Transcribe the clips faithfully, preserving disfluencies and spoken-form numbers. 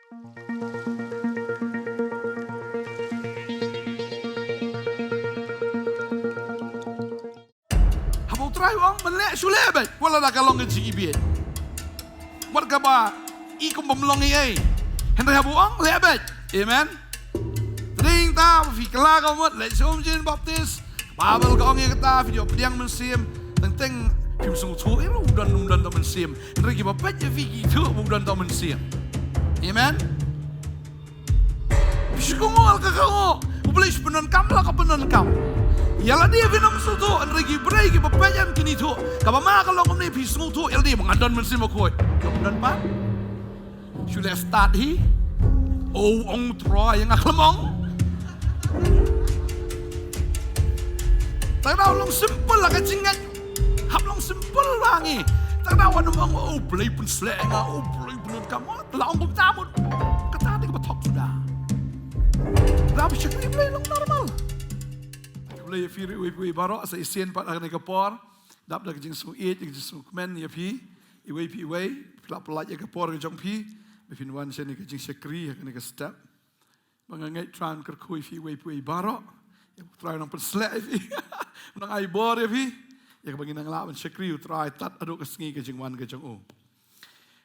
Haba u Trai u ong ban leh, shu leh beit wat la da ka long ka jingbieit, wat kaba i kum bym long ei ei. Hynrei haba u ong, leh beit. Amen. Te dei ïa kata ba phi kylla ka mut leit sha um jin baptis. Baibl ka ong ïa kata, phi ïoh pdiang mynsiem. Teng teng phim sngewthuh ïa u don um don tang mynsiem. Hynrei kiba peit ïa phi ki tip ba u don tang mynsiem. Amen. Phi shu kohnguh la ka kohnguh, U Blei shu pyndonkam la ka pyndonkam. Ïa lade phin ym sngewthuh, hynrei ki briew kiba peit ïa phi kin ithuh. Kaba ma ka long kumne, phi sngewthuh ïa lade ba nga don Mynsiem Bakhuid. Ka pyndonkam. Shu leh start hi. O, ong Trai, ïa nga khlem ong. Tang da u long simple la ka jingngeit. Hap long simple la ngi. Tang da wan ong, O Blei pynshlur ïa nga, O Blei pyndonkam. Te la ong kumta mut. Kata dei kaba thok suda. Lada phi shakri Blei long normal. Khublei ïa phi ruh iwei pa iwei baroh, sa shisien pat ha kane ka por. Dap da ka jingsngewïeit, da ka jingsngewkmen ïa phi. Iwei pa iwei, phi la pyllait ïa ka por ka jong phi. Ba phin wan shane ka jingshakri ha kane ka step. Ba nga ngeit Trai un kyrkhu ïa phi iwei pa iwei baroh. Ïa U Trai un nang pynshlur ïa phi. Un nang ai bor ïa phi. Ïa kaba ngin nang lah ban shakri U Trai tad haduh ka sngi ka jingwan ka jong u.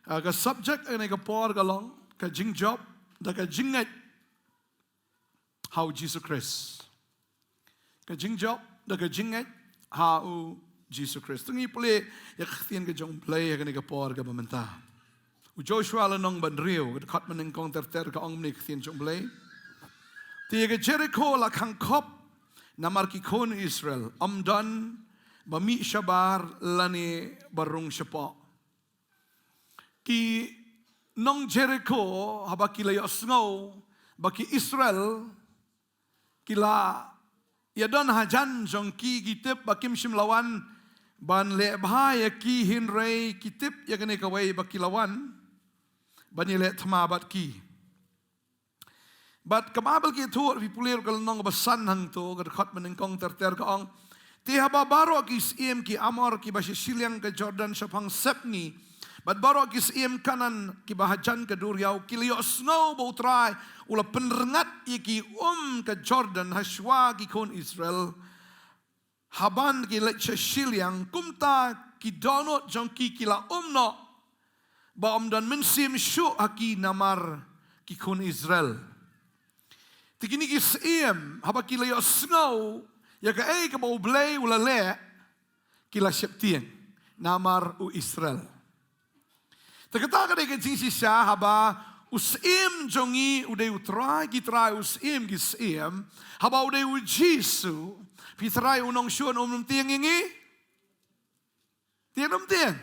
Ah, ka subject ha kane ka por ka long, ka jingjop da ka jingngeit ha U Jisu Khrist. Ka jingjop da ka jingngeit ha U Jisu Khrist. To ngin pule ïa ka ktien ka jong U Blei ha kane ka por kaba mynta. U Joshua lynnong ba hynriew, ka dkhot ba nyngkong ter ter ka ong kumne ka ktien jong U Blei. Te ïa ka Jerikho la khang khop namar ki khun Israel, ym don ba mih shabar lane ba rung shapoh. Ki nong Jerikho, haba ki la ïohsngew ba ki Israel ki la ïadon hajan jong ki, ki tip ba kim shym la wan ban leh bha ïa ki, hynrei ki tip ïa kane kawei, ba ki la wan ban ïaleh thma bad ki. Bad ka Baibl ka ïathuh, phi pule ruh ka lynnong ba san hangto, ka dkhot ba nyngkong ter ter ka ong. Te haba baroh ki syiem ki Amor kiba sha shiliang ka Jordan shaphang sepngi, bad baroh ki syiem Kanaan kiba hajan ka duriaw, ki la ïohsngew ba U Trai u la pynrngat ïa ki um ka Jordan hashwa ki khun Israel. Haba ki leit sha shiliang, kumta ki dohnud jong ki ki la um noh, ba ym don mynsiem shuh ha ki namar ki khun Israel. Te kine ki syiem, haba ki la ïohsngew ïa kaei kaba U Blei u la leh, ki la sheptieng namar u Israel. Te kata ka dei ka jingshisha, haba u Syiem jong ngi u dei U Trai ki trai, u Syiem ki syiem, haba u dei U Jisu, phi tharai u nongshun um tieng ïa ngi? Tieng um tieng?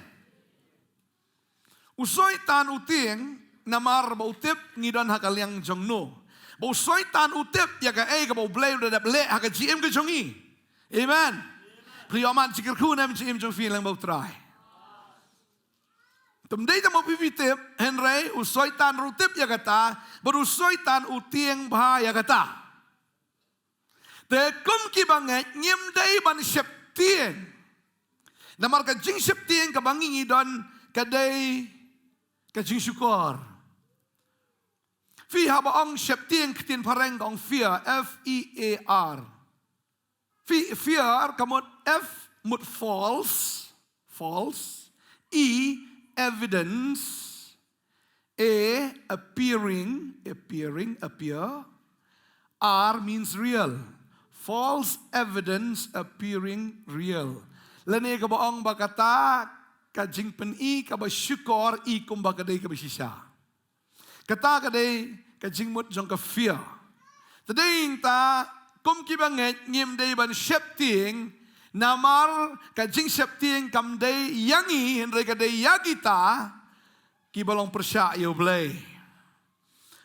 U Soitan u tieng, namar ba u tip ngi don ha ka liang jong no. Ba u Soitan u tip ïa kaei kaba U Blei u dep leh ha ka jingim ka jong ngi. Amen. Phi ïoh mad jingkyrkhu ne em jingim jong phi lyngba U Trai? Ym dei tang ba phi phi tip, hynrei u Soitan ruh u tip ïa kata, bad u Soitan u tieng bha ïa kata. Te kum kiba ngeit ngim dei ban sheptieng. Namar ka jingsheptieng kaba ngi ngi don ka dei ka jingshukor. Phi haba ong sheptieng, ka ktien phareng ka ong fear, F E A R. Fe-, fear, ka mut F mut false, false. E, evidence. A, appearing, appearing, appear. R means real. False evidence appearing real. Lane kaba ong ba kata ka jingpyni kaba shukor i kumba ka dei kaba shisha. Kata ka dei ka jingmut jong ka fear. Te dei nangta, kum kiba ngeit ngim dei ban sheptieng, namar ka jingsheptieng kam dei ïa ngi, hynrei ka dei ïa kita kiba long pyrshah ïa U Blei.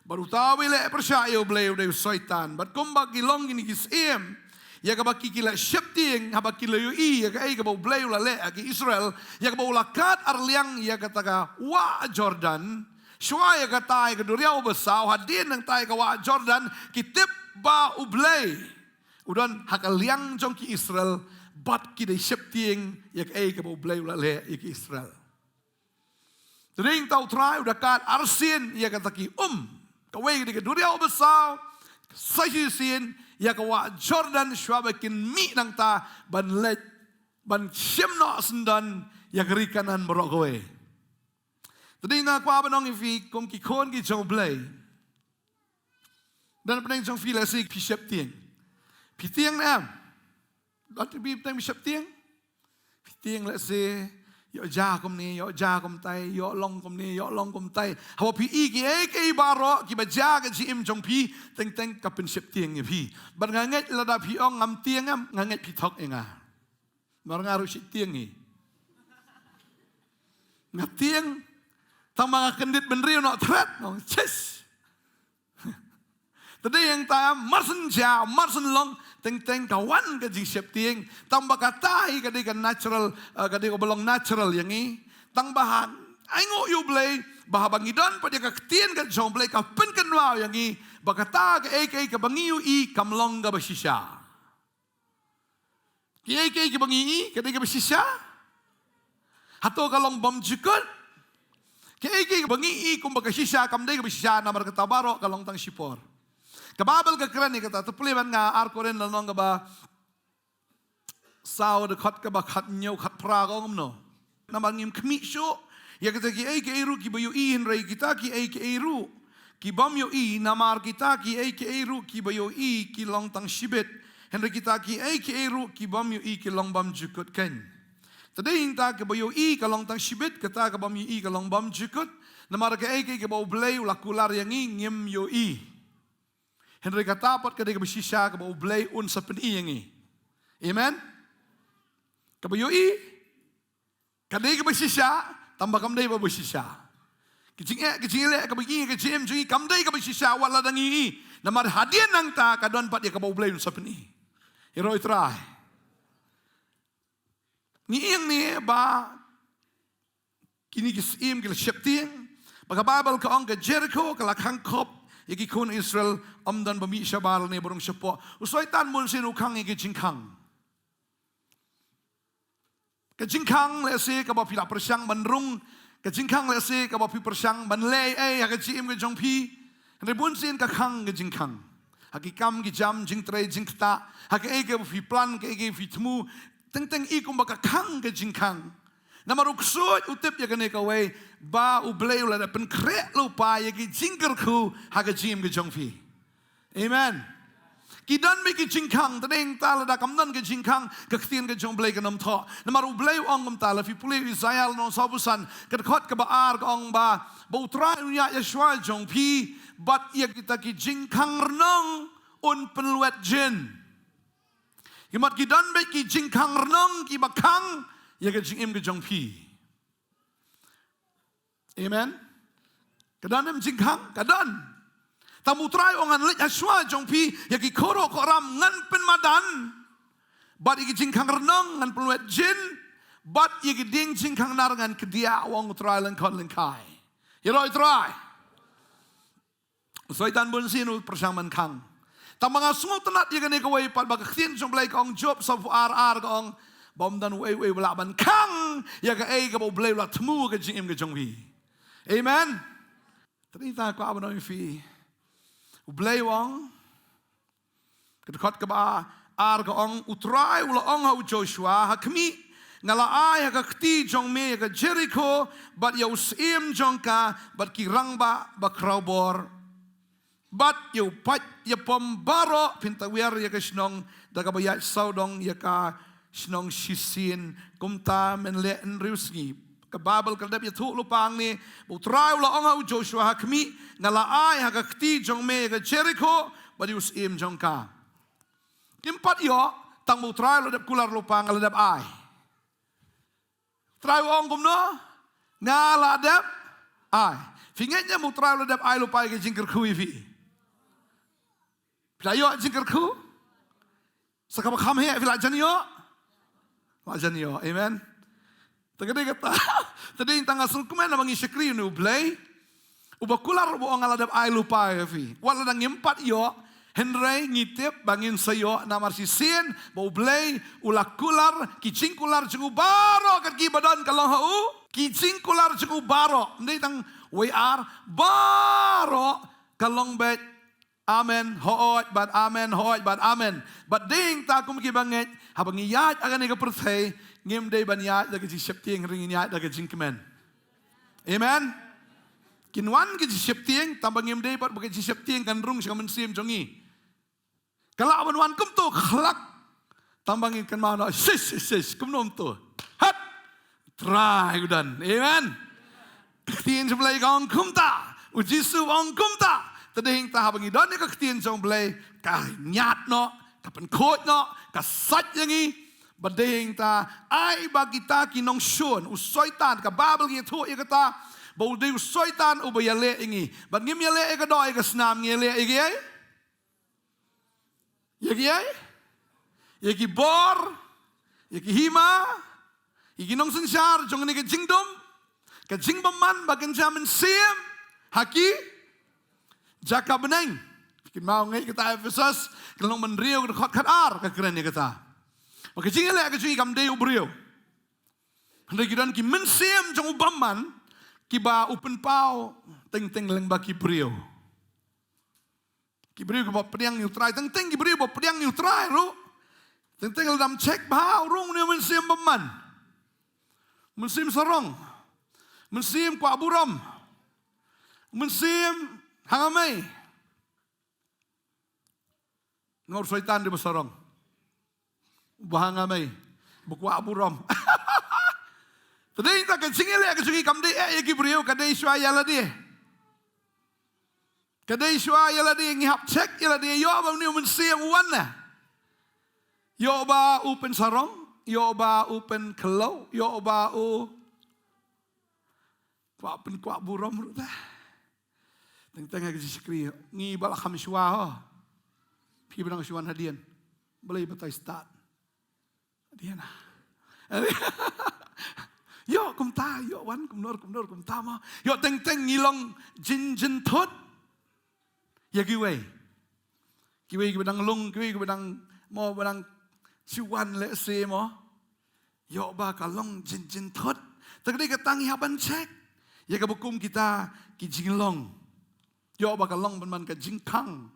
Bad uta uba leh pyrshah ïa U Blei u dei u Soitan. Bad kumba ki long kine ki syiem, ïa kaba ki ki la sheptieng, haba ki la ïohi ïa kaei kaba U Blei u la leh ha ki Israel, ïa kaba u la kad arliang ïa kata ka wah Jordan, shuwa ïa kata ïa ka duriaw basaw, hadien nangta ïa ka wah Jordan, ki tip ba U Blei u don ha ka liang jong ki Israel, bad ki dei sheptieng ïa kaei kaba U Blei u la leh ïa ki Israel. Te dei ta U Trai u da kat arsien ïa kata ki um. Kawei ka dei ka duriaw basaw, sa shisien ïa ka wah Jordan shuwa ba kin mih nangta ban leit ban shim noh syndon ïa ka ri Kanaan baroh kawei. Te dei nga kwah ban ong ïa phi kum ki khun ki jong U Blei. Don pdeng jong phi lehse phi sheptieng. Phi tieng ne em? Don pdeng phi sheptieng. Phi tieng lehse ïoh ja kumne, ïoh ja kumtai, ïoh long kumne, ïoh long kumtai. Haba phi i kiei kiei baroh kiba ja ka jingim jong phi, teng teng ka pynsheptieng ïa phi. Bad nga ngeit lada phi ong ngam tieng em, nga ngeit phi thok ïa nga. Namar nga ruh sheptieng hi. Nga tieng, tang ba nga kyndit bynriew noh thret noh, chis. Te dei hangta mar shen ja, mar shen long, teng teng ka wan ka jingsheptieng. Tang ba kata hi ka dei ka natural, eh, ka dei kaba long natural ïa ngi. Tang ba ha ainguh ïa U Blei, ba haba ngi don pat ïa ka ktien ka jong U Blei ka pynkynmaw ïa ngi ba kata kaei kaei kaba ngi ïohi kam long kaba shisha. Kiei kiei kiba ngi i ka dei kaba shisha? Hato ka long bymjukut? Kiei kiei kiba ngi i kumba ka shisha kam dei kaba shisha, namar kata baroh ka long tang shipor. Ka Baibl ka kren ïa kata, to pule bad nga Ar Korinth lynnong kaba saw, dkhot kaba khathynñiew, khatphra, ka ong kumno: Namar ngim khmih shuh ïa kita kiei kiei ruh kiba ïohi, hynrei kita kiei kiei ruh ki bym ïohi. Namar kita kiei kiei ruh kiba ïohi ki long tang shibit, hynrei kita kiei kiei ruh ki bym ïohi ki long bymjukut keiñ. Te dei hangta kaba ïohi ka long tang shibit, kata ka bym ïohi ka long bymjukut. Namar kaei kaei kaba U Blei u la kular ïa ngi ngim ïohi. Hynrei kata pat ka dei kaba shisha kaba U Blei un sa pyni ïa ngi. Amen. Kaba ïohi ka dei kaba shisha, tang ba kam dei ba ba shisha. Ka jingeh, ka jingeh, kaba ngi, ka jingim jong ngi kam dei kaba shisha wat la dang ngi i. Namar hadien nangta ka don pat ïa kaba U Blei un sa pyni. Ïaroh ïa U Trai. Ngi ïeng ne ba kine ki syiem ki la sheptieng. Ba ka Baibl ka ong ka Jerikho ka la khang khop ïa ki khun Israel, ym don ba mih shabar ne ba rung shapoh. U Soitan bun sien u khang ïa ki jingkhang. Ka jingkhang lehse kaba phi la pyrshang ban rung, ka jingkhang lehse kaba phi pyrshang ban leh ei ha ka jingim ka jong phi. Hynrei bun sien ka khang ka jingkhang. Ha ki kam ki jam, jingtrei jingktah, ha kaei kaba phi plan, kaei kaba phi thmu, teng teng i kumba ka khang ka jingkhang. Namar u ksuid u tip ïa kane kawei, ba U Blei u la dep pynkhreh lypa ïa ki jingkyrkhu ha ka jingim ka jong phi. Amen. Ki don beit ki jingkhang, te dei hangta lada kam don ki jingkhang, ka ktien ka jong U Blei kan ym thoh. Namar U Blei u ong kumta, la phi pule Isaïah lynnong sawphew san, ka dkhot kaba ar, ka ong ba, ba U Trai un ïaid shuwa jong phi bad ïa kita ki jingkhang rnong un pynlwet jin. Ki mut ki don beit ki jingkhang rnong kiba khang ïa ka jingim ka jong phi. Amen. Ka don em jingkhang? Ka don. Tang U Trai u ong ngan leit shuwa jong phi, ïa ki khoro khoram ngan pynmadan. Bad ïa ki jingkhang rnong ngan pynlwet jin. Bad ïa ki dieng jingkhang nar ngan kdiah, u ong U Trai lyngkhot lyngkhai. Ïaroh ïa U Trai. Soitan bun sien u pyrshang ban khang. Tang ba nga sngewtynnat ïa kane kawei pat ba ka ktien jong U Blei ka ong, Job sawphew ar ar ka ong, ba ym don uei uei ba lah ban khang ïa kaei kaba U Blei u la thmu ha ka jingim ka jong phi. Amen. Te dei ta kwah ban ong ïa phi. U Blei u ong, ka dkhot kaba ar ka ong, U Trai u la ong ha u Joshua, ha khmih, nga la ai ha ka kti jong me ïa ka Jerikho bad ïa u syiem jong ka bad ki rangbah bakhrawbor bad ïa u paid ïapom baroh. Phin tawiar ïa ka shnong da kaba ïaid sawdong ïa ka shnong shisien, kumta men leh hynriew sngi. Ka Baibl ka la dep ïathuh lypa hangne, ba U Trai u la ong ha u Joshua, ha khmih, nga la ai ha ka kti jong me ïa ka Jerikho bad ïa u syiem jong ka. Kim pat ïoh, tang ba U Trai u la dep kular lypa, nga la dep ai. U Trai u ong kumno? Nga la dep ai. Phi ngeit ne em U Trai u la dep ai lypa ïa ka jingkyrkhu ïa phi? Phi la ïoh jingkyrkhu? Sa kaba kham heh phi la jan ïoh? La jan ïoh. Amen. Te ka dei kata. Te dei tang nga sngewkmen ba ngi shakri ïa une U Blei uba kular, uba ong nga la dep ai lypa ïa phi. Wat lada ngim pat ïoh, Hynrei ngi tip ba ngin sa ïoh namar shisien ba U Blei u la kular ki jingkular jong u baroh kat kiba don ka long ha u. Ki jingkular jong u baroh, ym dei tang wei ar, baroh ka long beit amen, hooid bad amen, hooid bad amen. Bad dei hangta kum kiba ngeit, haba ngi ïaid ha kane ka pyrthei, ngim dei ban ïaid da ka jingsheptieng, hynrei ngin ïaid da ka jingkmen. Amen. Kin wan ka jingsheptieng, tangba ngim dei pat ba ka jingsheptieng kan rung sha ka mynsiem jong ngi. Ka lah ban wan kumto khlak. Tangba ngin kynmaw noh, shish, shish, shish, kumno kumto. Hat! Trai u don. Amen. Ka ktien jong U Blei ka ong kumta. U Jisu u ong kumta. Te dei hangta haba ngi don ïa ka ktien jong U Blei, ka ñiad noh, ka pynkhuid noh, ka sait ïa ngi. Bad dei hangta, ai ba kita ki nongshun, u Soitan, ka Baibl ka ïathuh ïa kata, ba u dei u Soitan uba ïaleh ïa ngi. Bad ngim ïaleh ïa ka doh ïa ka snam, ngi ïaleh ïa kiei? Ïa kiei? Ïa ki bor, ïa ki hima, ïa ki nongsynshar jong kane ka jingdum, ka jingbymman ba kynja mynsiem ha ki jaka bneng. Kynmaw ngi kata Ephesos, ka lynnong hynriew, ka dkhot khatar ka kren ïa kata. Ba ka jingïaleh ka jong ngi kam dei u briew. Hynrei ki don ki mynsiem jong u bymman kiba u pynpaw teng teng lyngba ki briew. Ki briew kiba pdiang ïa u Trai, teng teng ki briew ba pdiang ïa u Trai ruh. Teng teng lada ym check bha u rung une u mynsiem bymman. Mynsiem sarong. Mynsiem kwah burom. Mynsiem hanga mei. Nga u Soitan dei ba sarong. Ba hanga mei. Ba kwah burom. Te dei ta ka jingïaleh ka jong ngi kam dei eh ïa ki briew, ka dei shuwa ïa lade. Ka dei shuwa ïa lade, ngi hap check ïa lade, ïoh ba une u mynsiem u wan na. Ïoh ba u pynsarong, ïoh ba u pynkhlaiñ, ïoh ba u kwah pynkwah burom ruh ta. Teng teng ha ka jingshakri, ngi ba la kham shuwa ho. Phi ba dang shu wan hadien. Balei batai stad. Hadien. Ïoh kumta, ïoh wan kumno kumno kumta mo. Ïoh teng teng ngi long jynjynthut ïa kiwei. Kiwei kiba dang lung, kiwei kiba dang mo, ba dang shu wan lehse mo. Ïoh ba ka long jynjynthut. Te ka dei kata ngi hap ban check ïa kaba kum kita ki jinglong. Ïoh ba ka long ban man ka jingkhang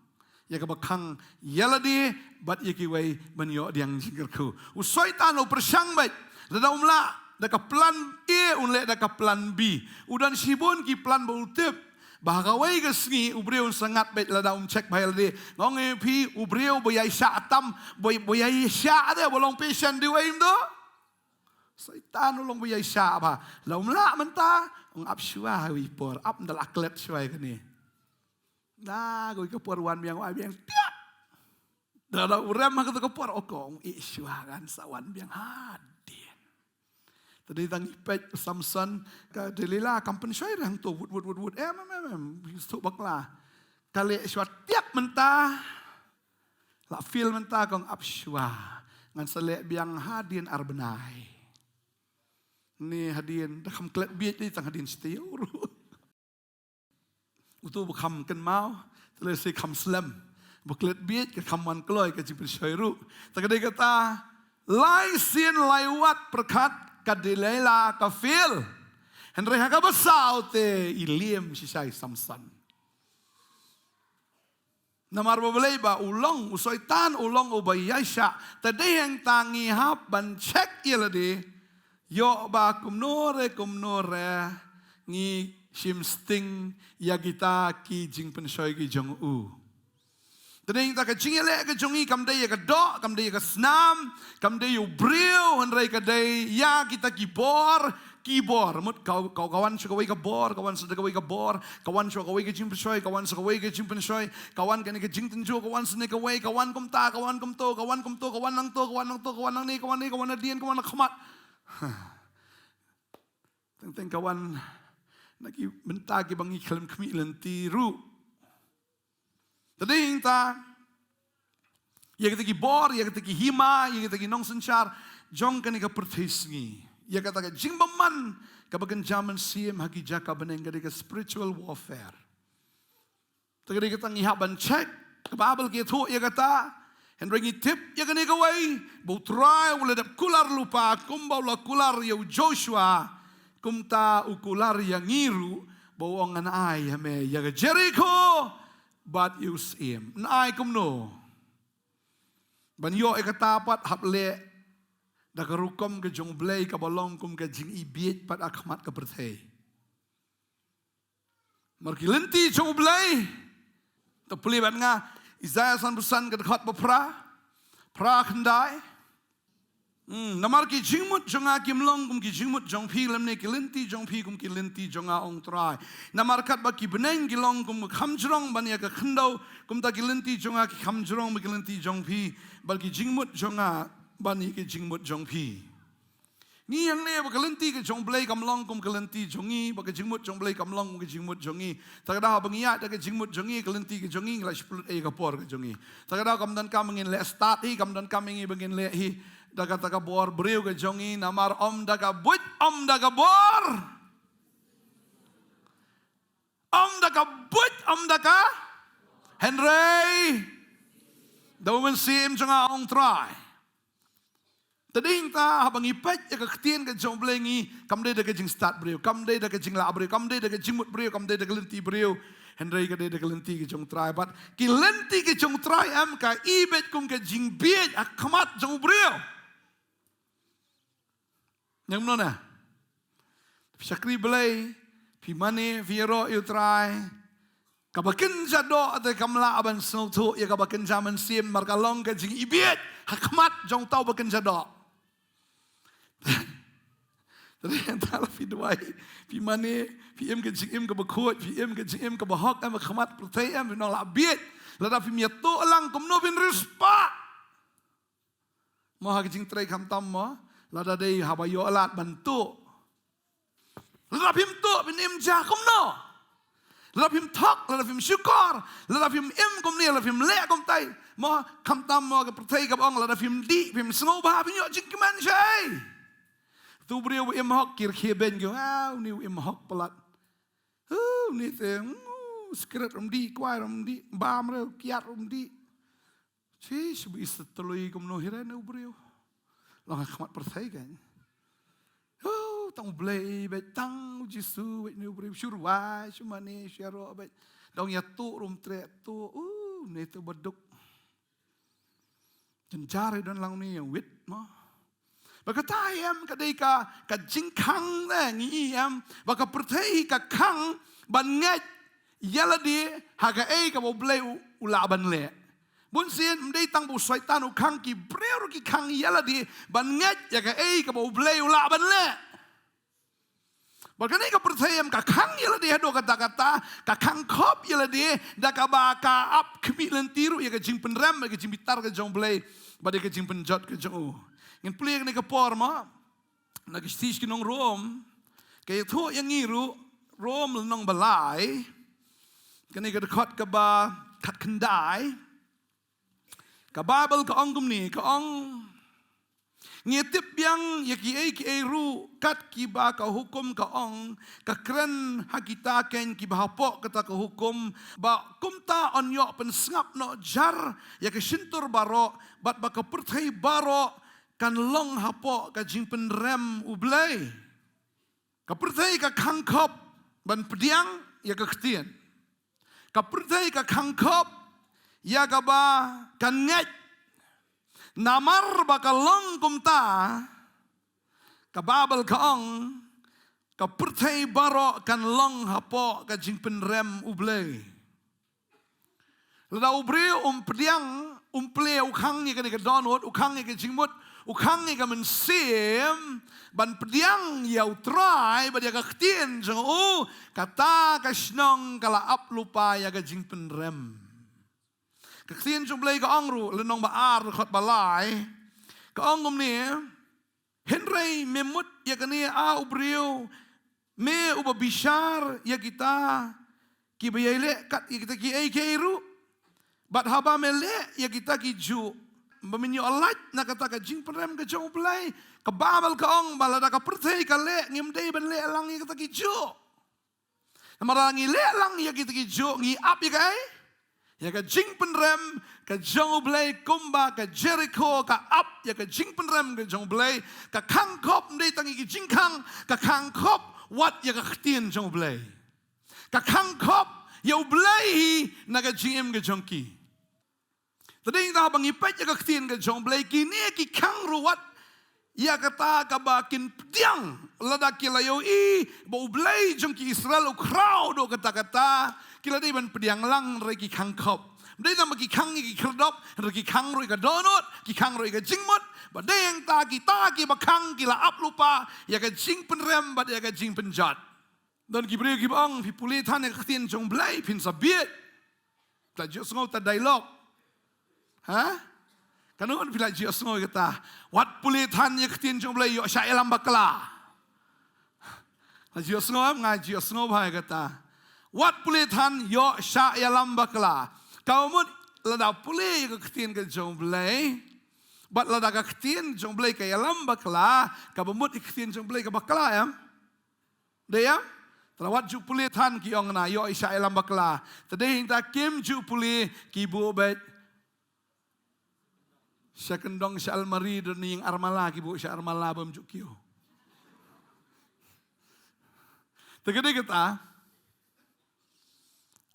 ïa kaba khang ïa lade bad ïa kiwei ban ïoh pdiang jingkyrkhu. U Soitan u pyrshang beit, lada um lah da ka plan A, un leh da ka plan B. U don shibun ki plan ba u tip. Ba ha kawei ka sngi u briew un sa ngat beit lada um check bha ïa lade. Nga ong ïa phi, u briew ba ïaishah tam, ba, ba ïaishah de, ba long patient, dei wei ym dei? Soitan u long ba ïaishah bha. Lada um lah mynta, ong ap shuwa ha kawei ka por, ap ynda la klet shuwa ïa kane. Da kawei ka por wan biang, wan biang tiap. Da, da u rem ha kata ka por, o ko, ong ïeh shuwa, ngan sa wan biang hadien. Te dei tang ïa peit Samson, ka Delilah kam pynshoi re hangto, wut, wut, wut, wut. Em, em, em, em. Suk bakla. Ka leh shuwa tiap mynta. La feel mynta, kong ap shuwa. Ngan sa leh biang hadien ar bnai. Ni hadien, da kham klet bieit, dei tang hadien shi taïew ruh. Uto ba kham kynmaw, te lehse kham slem. Ba klet bieit, ka kham wan kloi, ka jingpynshoi ruh. Te ka dei kata, lai sien lai wat pyrkhat ka Delilah ka fail. Hynrei ha kaba saw te i liem shisha i Samson. Namar ba balei ba u long, u Soitan u long uba ïaishah, te dei hangta ngi hap ban check ïa lade, ïoh ba kumno re kumno re ngi shim sting ïa kita ki jingpynshoi ki jong u. Te dei hangta ka jingïaleh ka jong ngi kam dei ïa ka doh, kam dei ïa ka snam, kam dei ïa u briew, hynrei ka dei ïa kita ki bor, ki bor. Mut ka, ka, ka wan sha kawei ka bor, ka wan sha kawei ka bor, ka wan sha kawei ka jingpynshoi, ka wan sha kawei ka jingpynshoi, ka wan kane ka jingtynjuh, ka wan sha ne kawei, ka wan kumta, ka wan kumto, ka wan kumto, ka wan nangto, ka wan nangto, ka wan nangne, ka wan ne, ka wan nadien, ka wan nakhmat. Teng teng ka wan na ki bynta kiba ngi khlem khmih lynti ruh. Te dei hangta ïa kita ki bor, ïa kita ki hima, ïa kita ki nongsynshar jong kane ka pyrthei sngi. Ïa kata ka jingbymman kaba kynja mynsiem ha ki jaka bneng, ka dei ka spiritual warfare. Te ka dei kata ngi hap ban check. Ka Baibl ka ïathuh ïa kata. Hynrei ngi tip ïa kane kawei, ba U Trai u la dep kular lypa kumba u la kular ïa u Joshua, kumta u kular ïa ngi ruh, ba u ong, ngan ai ïa me ïa ka Jerikho bad ïa u syiem. Ngan ai kumno? Ban ïoh ïa kata pat hap leh da ka rukom ka jong U Blei kaba long kum ka jingibieit pat ha khmat ka pyrthei. Namar ki lynti jong U Blei, to pule bad nga, Isaiah sanphew san ka dkhot ba phra, phra khyndai. Hmm, namar ki jingmut jong nga kim long kum ki jingmut jong phi, lymne ki lynti jong phi kum ki lynti jong nga, ong Trai. Namar katba ki bneng ki long kum ka kham jrong ban ïa ka khyndew, kumta ki lynti jong nga ki kham jrong bad ki lynti jong phi, bad ki jingmut jong nga ban ïa ki jingmut jong phi. Ngi hangne ba ka lynti ka jong U Blei kam long kum ka lynti jong ngi, ba ka jingmut jong U Blei kam long kum ka jingmut jong ngi. Te ka daw ba ngi ïaid da ka jingmut jong ngi, ka lynti ka jong ngi, ngi la shu pynlut ïa ka por ka jong ngi. Te ka daw kam donkam ba ngin leh stad hi, kam donkam ïa ngi ba ngin leh hi da kata ka bor briew ka jong ngi, namar ym da ka buit, ym da ka bor, ym da ka buit, ym da ka, hynrei da U Mynsiem jong nga, ong Trai. Te dei nangta haba ngi peit ïa ka ktien ka jong U Blei, ngi kam dei da ka jingstad briew, kam dei da ka jinglah briew, kam dei da ka jingmut briew, kam dei da ka lynti briew, hynrei ka dei da ka lynti ka jong U Trai. Bad ki lynti ka jong U Trai em ka ibeit kum ka jingbieit ha khmat jong u briew. Nang mano na? Phi shakri Blei, phi mane, phi ïaroh ïa U Trai. Kaba kynja doh te kam lah ban sngewthuh ïa kaba kynja mynsiem, namar ka long ka jingibieit ha khmat jong uta uba kynja doh. Te dei hangta la phi duwai, phi mane, phi im ka jingim kaba khuid, phi im ka jingim kaba hok em ha khmat pyrthei em, phin ym lah bieit. Lada phim ïathuh lang kumno phin riewspah? Mo ha ka jingtrei khamtam mo, lada dei haba ïoh lad ban tuh. Lada phim tuh phin im ja kumno? Lada phim thok, lada phim shukor, lada phim im kumne, lada phim leh kumtai. Mo khamtam mo ka pyrthei kaba ong lada phim dih, phim sngewbha, phim ïoh jingkmen shai. Tu briew ba im hok ki rkhie beiñ ki ong, ah, une u im hok palat. Uh, une te, mm, sikret ruh um dih, kwai ruh um dih, bam ruh, kiad ruh um dih. Shi, shi ba i sa tylli kumno hi re ne u briew. Long ha khmat pyrthei kan. Oh, tang U Blei beit, tang U Jisu beit ne u briew, shu rwai, shu mane, shu ïaroh beit. Dang ïathuh ruh um treh tuh, uh, ne tuh ba duk. Jynjar i don lang ne ïa wit mo. Ba kata em ka dei ka, ka jingkhang ne ngi i em, ba ka pyrthei ka khang ban ngeit ïa lade ha kaei kaba U Blei u, u lah ban leh. Bun sien ym dei tang ba u Soitan u khang, ki briew ruh ki khang ïa lade ban ngeit ïa kaei kaba U Blei u lah ban leh. Ba kane ka pyrthei em ka khang ïa lade haduh katta katta, ka khang khop ïa lade da kaba ka ap khmih lynti ruh ïa ka jingpynrem, ïa ka jingbitar ka jong U Blei, bad ïa ka jingpynjot ka jong u. Ngin pule ïa kane ka por mo. Na ka shithi sha ki nong Rom, ka ïathuh ïa ngi ruh, Rom lynnong ba lai, kane ka dkhot kaba khatkhyndai. Ka Baibl ka ong kumne, ka ong, ngi tip biang ïa kiei kiei ruh kat kiba ka hukum ka ong, ka kren ha kita keiñ kiba hapoh kata ka hukum, ba kumta yn ïoh pynsngap noh jar ïa ka shyntur baroh, bad ba ka pyrthei baroh kan long hapoh ka jingpynrem U Blei. Ka pyrthei ka khang khop ban pdiang ïa ka ktien. Ka pyrthei ka khang khop ïa kaba kan ngeit. Namar ba ka long kumta, ka Baibl ka ong, ka pyrthei baroh kan long hapoh ka jingpynrem U Blei. Lada u briew um pdiang, um plie, u khang ïa kane ka dohnud, u khang ïa ka jingmut, u khang ïa ka mynsiem ban pdiang ïa U Trai bad ïa ka ktien jong u, kata ka shnong ka la ap lypa ïa ka jingpynrem. Ka ktien jong U Blei ka ong ruh, lynnong ba ar, dkhot ba lai, ka ong kumne, hynrei me mut ïa kane, A u briew, me uba bishar ïa kita kiba ïai leh kat ïa kita kiei kiei ruh. Bad haba me leh ïa kita kijuh, ba men ïoh lait na kata ka jingpynrem ka jong U Blei. Ka Baibl ka ong ba lada ka pyrthei ka leh, ngim dei ban leh lang ïa kita kijuh. Namar lada ngi leh lang ïa kita kijuh, ngi ap ïa kaei? Ïa ka jingpynrem ka jong U Blei, kumba ka Jerikho ka ap ïa ka jingpynrem ka jong U Blei, ka khang khop, ym dei tang ïa ka jingkhang, ka khang khop wat ïa ka ktien jong U Blei. Ka khang khop ïa U Blei hi na ka jingim ka jong ki. Te dei tang haba ngi peit ïa ka ktien ka jong U Blei, kine ki khang ruh wat ïa kata kaba kin pdiang, lada ki la ïohi ba U Blei jong ki Israel u khraw da kata kata, ki la dei ban pdiang lang, hynrei ki khang khop. Ym dei tang ba ki khang ïa ki khyrdop, hynrei ki khang ruh ïa ka dohnud, ki khang ruh ïa ka jingmut. Bad dei hangta kita kiba khang ki la ap lypa ïa ka jingpynrem bad ïa ka jingpynjot. Don ki briew kiba ong, phi pule than ïa ka ktien jong U Blei phin sa bieit. Phi la ju sngew ta dialogue? Ha? Katno ngut phi la ju sngew ïa kata? Wat pule than ïa ka ktien jong U Blei, ïoh shah ïalam bakla. La ju sngew em? Nga ju sngew bha ïa kata. Wat pule than, ïoh shah ïalam bakla. Kaba mut lada pule ïa ka ktien ka jong U Blei, bad lada ka ktien jong U Blei ka ïalam bakla, kaba mut ïa ka ktien jong U Blei ka bakla em? Dei em? Te la wat ju pule than, ki ong, na ïoh i shah ïalam bakla. Te dei hangta kim ju pule, ki buh beit sha kyndong sha almari, don ïing armala, ki buh sha armala bym ju kiew. Te ka dei kata,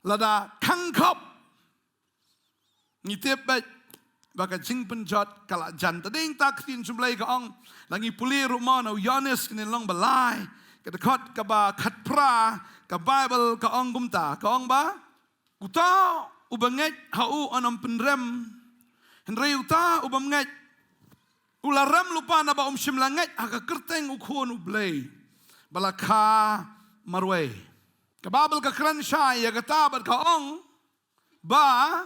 lada khang khop, ngi tip beit ba ka jingpynjot ka la jan. Te dei hangta ka ktien jong U Blei ka ong, lada ngi pule ruh mo na u Ïoannis, kane long ba lai, ka dkhot kaba khatphra, ka Baibl ka ong kumta, ka ong ba, uta uba ngeit ha u un ym pynrem, hynrei uta u bym ngeit u la rem lypa, naba um shym la ngeit ha ka kyrteng u Khun U Blei ba la kha marwei. Ka Baibl ka kren shai ïa kata bad ka ong ba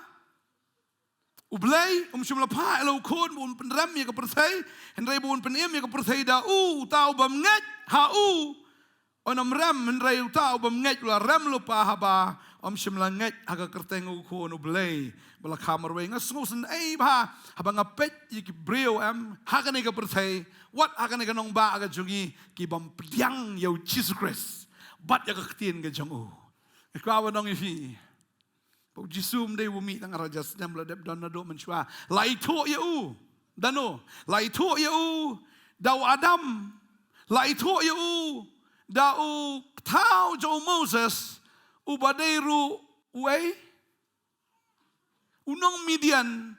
U Blei um shym la phah ïa la u Khun ba un pynrem ïa ka pyrthei, hynrei ba un pynim ïa ka pyrthei da u. Uta u bym ngeit ha u un ym rem, hynrei uta u bym ngeit u la rem lypa, haba um shym la ngeit ha ka kyrteng u Khun U Blei ba la kha marwei. Nga sngewsynei bha haba nga peit ïa ki briew em ha kane ka pyrthei, wat ha kane ka nongbah ka jong ngi, ki bym pdiang ïa u Jisu Khrist bad ïa ka ktien ka jong u. Nga kwah ban ong ïa phi ba u Jisu ym dei u mih tang ar hajar snem, la dep don naduh mynshuwa. La ithuh ïa u da no? La ithuh ïa u da u Adam. La ithuh ïa u da u thaw jong u Moses, uba dei ruh uei, u nong Midian,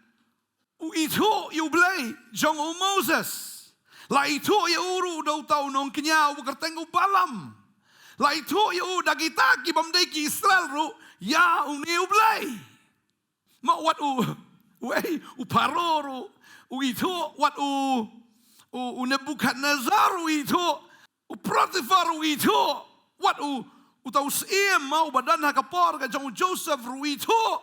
u ithuh ïa U Blei jong u Moses. La ithuh ïa u ruh da uta u nongkñia uba kyrteng u Balaam. La ithuh ïa u da kita ki bym dei ki Israel ruh ïa une U Blei. Ma wat u, uei, u Pharaoh ruh u ithuh, wat u, u, u Nebuchadnezzar u ithuh, u Potiphar u ithuh, wat u, uta u syiem ma uba don ha ka por ka jong u Joseph ruh u ithuh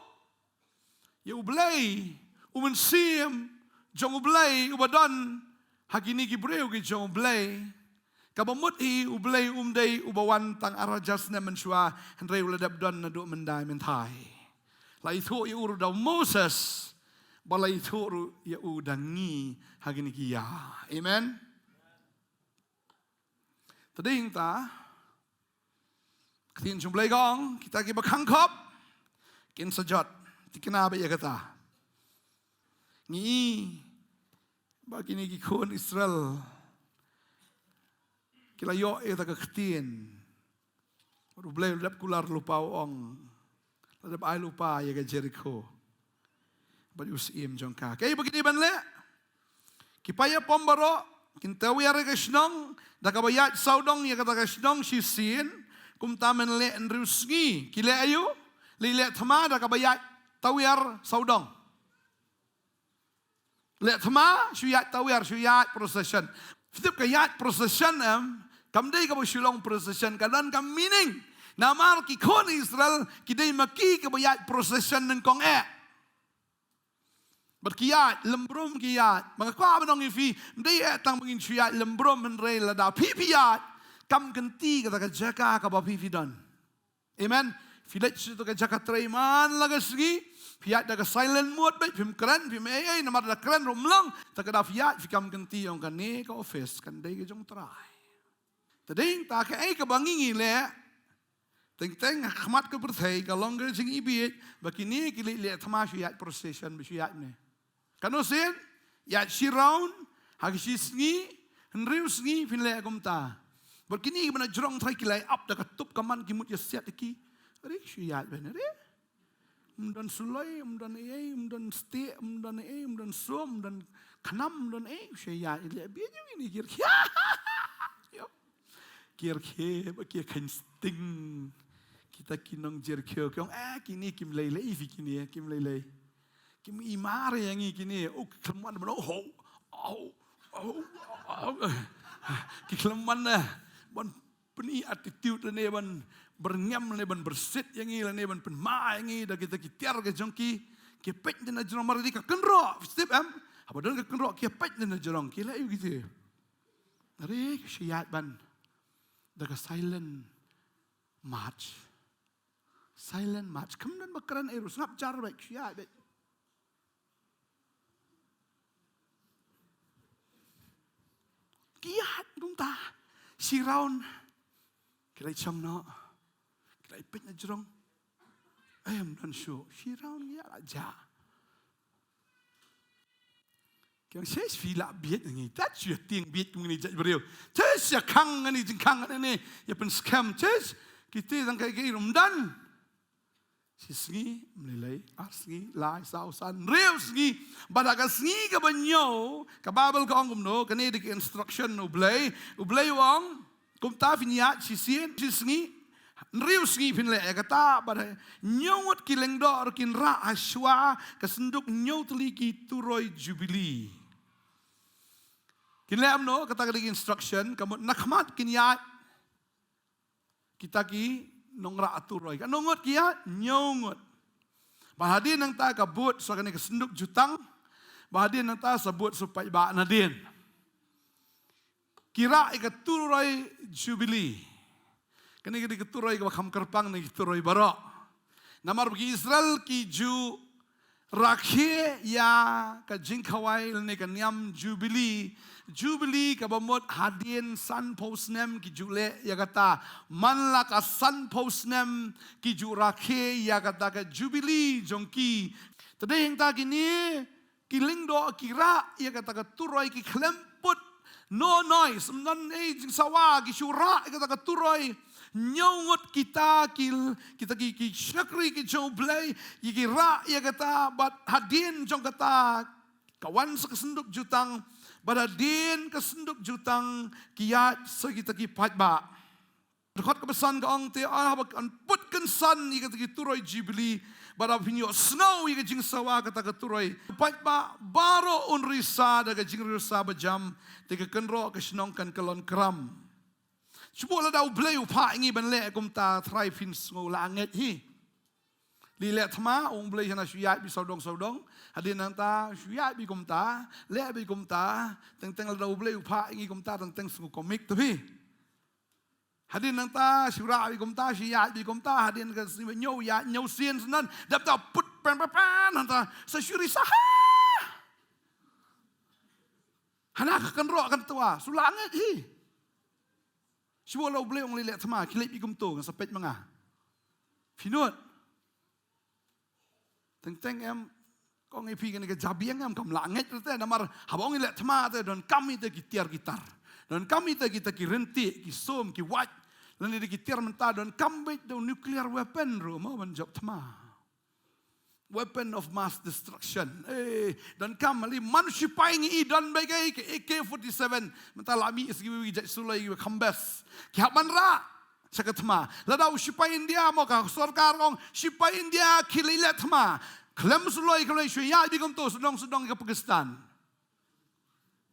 ïa U Blei, u mynsiem jong U Blei uba don ha kine ki briew ki jong U Blei. Kaba mut hi U Blei um dei uba wan tang ar hajar snem mynshuwa, hynrei u la dep don naduh myndai mynthai. La ithuh ïa u ruh da u Moses, ba la ithuh ruh ïa u da ngi ha kine ki ïa. Amen. Te dei hangta ka ktien jong U Blei ka ong, kita kiba khang khop kin sa jot. Thikna beit ïa kata. Ngi i ba kine ki khun Israel ki la ïoh ïa kata ka ktien. Bad U Blei u la dep kular lypa, u ong, la dep ai lypa ïa ka Jerikho bad ïa u syiem jong ka. Kaei ba ki dei ban leh? Ki paidbah baroh kin tawiar ïa ka shnong da kaba ïaid sawdong ïa kata ka shnong shisien. Kumta men leh hynriew sngi. Ki leh aïu? Leh, leh thma da kaba ïaid tawiar sawdong. Leh thma, shu ïaid tawiar, shu ïaid procession. Phi tip ka ïaid procession em, kam dei kaba shu long procession, ka don ka meaning. Namar ki khun Israel ki dei ma ki kaba ïaid procession nyngkong eh. Bad ki ïaid lymbrum, ki ïaid. Ba nga kwah ban ong ïa phi, ym dei eh tang ba ngin shu ïaid lymbrum, hynrei lada phi phi ïaid, kam kynti kata ka jaka kaba phi phi don. Amen. Phi leit sha kata ka jaka trei man la ka sngi, phi ïaid da ka silent mode beit, phim kren, phim ei ei, namar lada kren ruh ym long. Te ka daw phi ïaid phi kam kynti, ong kane ka office kan dei ka jong U Trai. Te dei hangta kaei kaba ngi ngi leh, Teng teng ha khmat ka pyrthei ka long ka jingibieit ba kine ki leit leh thma shu ïaid procession ba shu ïaid ne. Kano sien? Ïaid shi round ha ki shi sngi, hynriew sngi phin leh kumta. Bad kine ki ba na jrong trai ki leh ap da ka tup ka man ki mut ïa siat ki. Are shu ïaid ban are. Um don suloi, um don ei, um don stieh, um don ei, um don som, um don khnam, um don ei, shu ïaid leh bia jong ini kir kia. Yo. Kir khie ba kir khein sting. Kita ki nong jer khio ki ong eh kini kim lei lei fi kini eh, kim lei lei. Kim i mar ïa ngi kini uk khlem wan ban ho ho ho ho. Ki khlem wan eh ban pyni attitude lane ban byrngem lane ban byrsit ïa ngi lane ban pynma ïa ngi da kita ki tiar ka jong ki. Ki peit na jrong mar di ka kynroh step em. Haba don ka kynroh ki peit na jrong ki la ïu ki je. Are ki shu ïaid ban da ka silent march. Silent march. Kham don ba kren ei ruh sngap jar beit shu ïaid beit. Ki ïaid kumta. Shi round. Ki la i chong noh. Ki la i peit na jrong. Em don shu. Shi round ki ïaid la jah. Kiang shes phi lah bieit ngi. Tat shu ïa tieng bieit kum ngi jait briew. Shes ïa khang ngi jingkhang ngi. Ïa pynskhem shes. Kita tang kai kai rum dan. Shi sngi, mlilai, ar sngi, lai, saw, san, hynriew sngi. Bad ha ka sngi kaba hynñiew, ka Bible ka ong kumno, kane dei ka instruction U Blei, U Blei u ong, kumta phin ïaid shisien, shi sngi, hynriew sngi phin leh ïa kata, bad hynñiew ngut ki lyngdoh ruh kin rah hashwa ka synduk hynñiew tylli ki turoi jubili. Kin leh kumno, kata ka dei ka instruction, ka mut na khmat kin ïaid. Kita ki nongrah turoi. Katno ngut ki ïaid? Hynñiew ngut. Bad hadien nangta ka bud sa kane ka synduk jutang. Bad hadien nangta sa bud sa paidbah nadien. Ki rah ïa ka turoi jubili. Kane ka dei ka turoi kaba kham kyrpang na ki turoi baroh. Namar ba ki Israel ki ju rakhe ïa ka jingkhawai lane ka niam jubili. Jubili kaba mut hadien sanphew snem ki ju leh ïa kata. Man la ka sanphew snem ki ju rakhe ïa kata ka jubili jong ki. Te dei hangta kine ki lyngdoh ki rah ïa kata ka turoi ki khlem put no noise, ym don ei jingsawa, ki shu rah ïa kata ka turoi. Hynñiew ngut kita ki, kita ki, ki shakri ki jong U Blei, ïa ki rah ïa kata, bad hadien jong kata ka wan sa ka synduk jutang, bad hadien ka synduk jutang ki ïaid sa kita ki paidbah. Dkhot kaba san ka ong te, ah, haba kan put kynsan ïa kata ki turoi jubili, bad haba phin ïohsngew ïa ka jingsawa kata ka turoi, paidbah baroh un risa da ka jingrisa bajam, te ka kynroh ka shnong kan kyllon kram. Shu buh lada U Blei u phah ïa ngi ban leh kumta, trai phin sngew la ngeit hi. Leit leh thma, ong U Blei hana shu ïaid beit sawdong sawdong. Hadien nangta shu ïaid beit kumta, leh beit kumta, teng teng lada U Blei u phah ïa ngi kumta, teng teng sngew komik te phi. Hadien nangta shu rah beit kumta, shu ïaid beit kumta, hadien ka sngi ba hynñiew ïaid hynñiew sien syndon, dap ta put pen pen pen nangta sa shu risa ha. Hana ka kynroh kan twa, shu la ngeit hi. Shu buh la U Blei ong leit leh thma, khie leit beit kumto, ngan sa peit ma nga. Phi nud. Teng teng em, ka ong ïa phi kane ka jabieng em, kam lah ngeit te, namar haba ong leit leh thma te, donkam ïa te ki tiar ki tar. Donkam ïa te kita ki ryntieh, ki som, ki wait. Lane da ki tiar mynta, donkam beit da u nuclear weapon ruh mo ban jop thma. Weapon of mass destruction. Eh, donkam, lei man u sipai ngi i don beit ka A K forty-seven. Mynta la mih sa kiwei kiwei jait suloi kiba kham best. Ki hap ban rah sha ka thma. Lada u sipai India mo, ka sorkar ka ong sipai India khie leit leh thma. Khlem suloi, khlem shu ïaid beit kumto, sdang sdang ka Pakistan.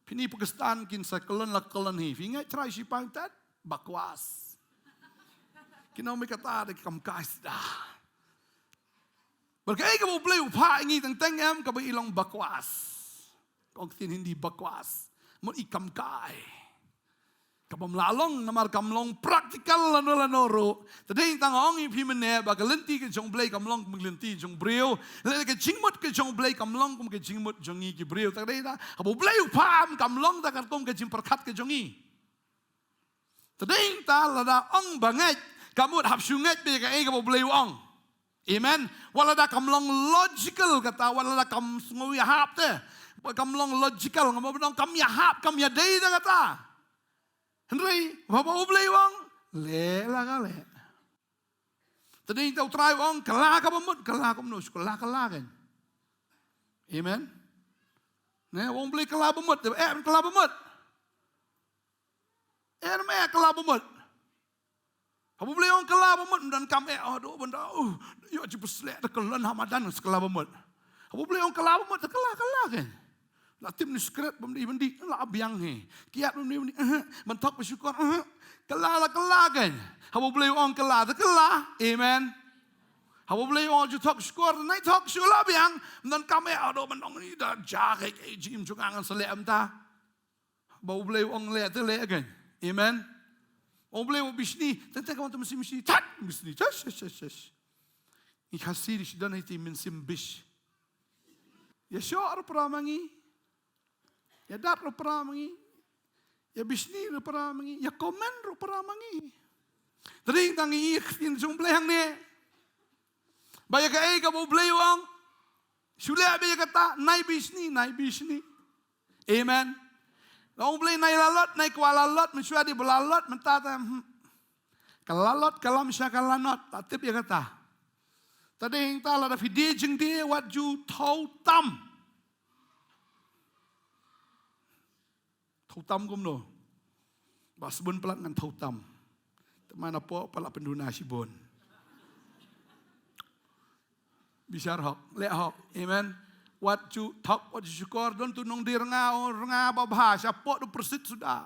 Phin i Pakistan kin sa kyllon la kyllon hi. Phi ngeit trai sipai tad? Bakwas. Kin ong beit kata dei kam kai sda. Bad kaei kaba U Blei u phah ïa ngi teng teng em, kaba i long bakwas. Ka ong ktien Hindi bakwas. Mut i kam kai. Kabym lah long, namar kam long practical lano lano ruh. Te dei tang ong ïa phi mynne ba ka lynti ka jong U Blei kam long kum ka lynti jong u briew. Lane ka jingmut ka jong U Blei kam long kum ka jingmut jong ngi ki briew. Te dei tang haba U Blei u phah em, kam long tang katkum ka jingpyrkhat ka jong ngi. Te dei tang lada ong ba ngeit, Ka mut hap shu ngeit beit ïa kaei kaba U Blei u ong. Amen. Wat la da kam long logical kata, wat la da kam sngew ïahap te. Kam long logical, nga mut ban ong kam ïahap, kam ïadei da kata. Hynrei haba U Blei u ong, leh la ka leh. Te dei te U Trai u ong, kylla kaba mut, kylla kumno, shu kylla, kylla kan. Amen. Ne, ong U Blei kylla ba mut, eh, kylla ba mut. Eh, ne, kylla ba mut. Haba U Blei ong kylla ba mut, ym donkam eh, oh, doh ban da, uh, ïoh jingpysleh, da kylla ha madan, kylla ba mut. Haba U Blei ong kylla ba mut, da kylla, kylla kan. La tip ni secret, bym dei ban dih, la biang hi. Kiad bym dei ban dih, eh, ban thok ba shukor, eh. Kylla la kylla kan. Haba U Blei ong kylla, da kylla. Amen. Haba U Blei ong ju thok shukor, nai thok shu la biang, ym donkam eh, oh, doh ban ong ni da ja, eh, eh, jingim jong nga ngan sa leh mynta. Ba U Blei u ong leh te leh kan. Amen. U Blei u bishni, teng teng ka wan te mynsiem bishni, tat, bishni, tas, tas, tas, tas. Ngi Khasi dei shu don ïa te mynsiem bish. Ïa shoh ruh para ma ngi. Ïa dat ruh para ma ngi. Ïa bishni ruh para ma ngi. Ïa comment ruh para ma ngi. Te dei tang ïa ka ktien jong U Blei hangne. Ba ïa kaei kaba U Blei u ong. Shu leh beit ïa kata, nai bishni, nai bishni. Amen. Long U Blei nai lalot, nai kwah lalot, mynshuwa dei ba lalot, mynta te, hmm. Ka lalot, ka lam sha ka lanot, ta tip ïa kata. Ta dei hangta lada phi die jingdie, wat ju thaw tam. Thaw tam kumno. Ba sbun palat ngan thaw tam. Te man apo palat pynduna shibun. Bishar hok, leh hok. Amen. Wat ju thok, wat ju shukor, don tu nong di rnga, oh, rnga ba bha, sha pok du persit suda.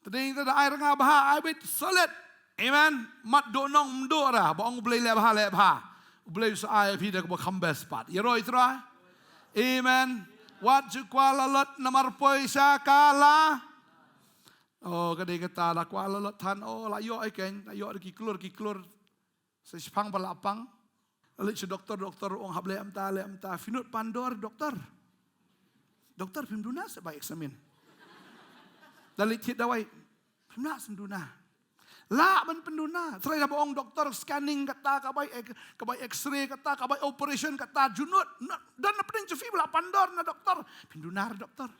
Te dei te da ai rnga bha, ai beit solid. Amen. Mat do nong mdo ra, ba ong U Blei leh bha, leh bha. U Blei u sa ai phi da kaba kham best pat. Ïa roi Trai. Amen. Wat ju kwah lalot namar poi sha ka la. Oh, ka dei kata la kwah lalot than, oh, la ïoh ai ken, la ïoh da ki klur, ki klur. Sa shipang ba la pang. Leit sha doktor, doktor ong hap leh mynta, leh mynta. Phi nud pandor doktor. Doktor phim duna sa ba examine. Da leit thied dawai. Phim lah sa duna. Lah ban pynduna. Trai da ba ong doktor scanning kata, ka bai ek-, ka bai x-ray kata, ka bai operation kata, ju nud. Don na pdeng jong phi ba la pandor na doktor. Phim duna re doktor.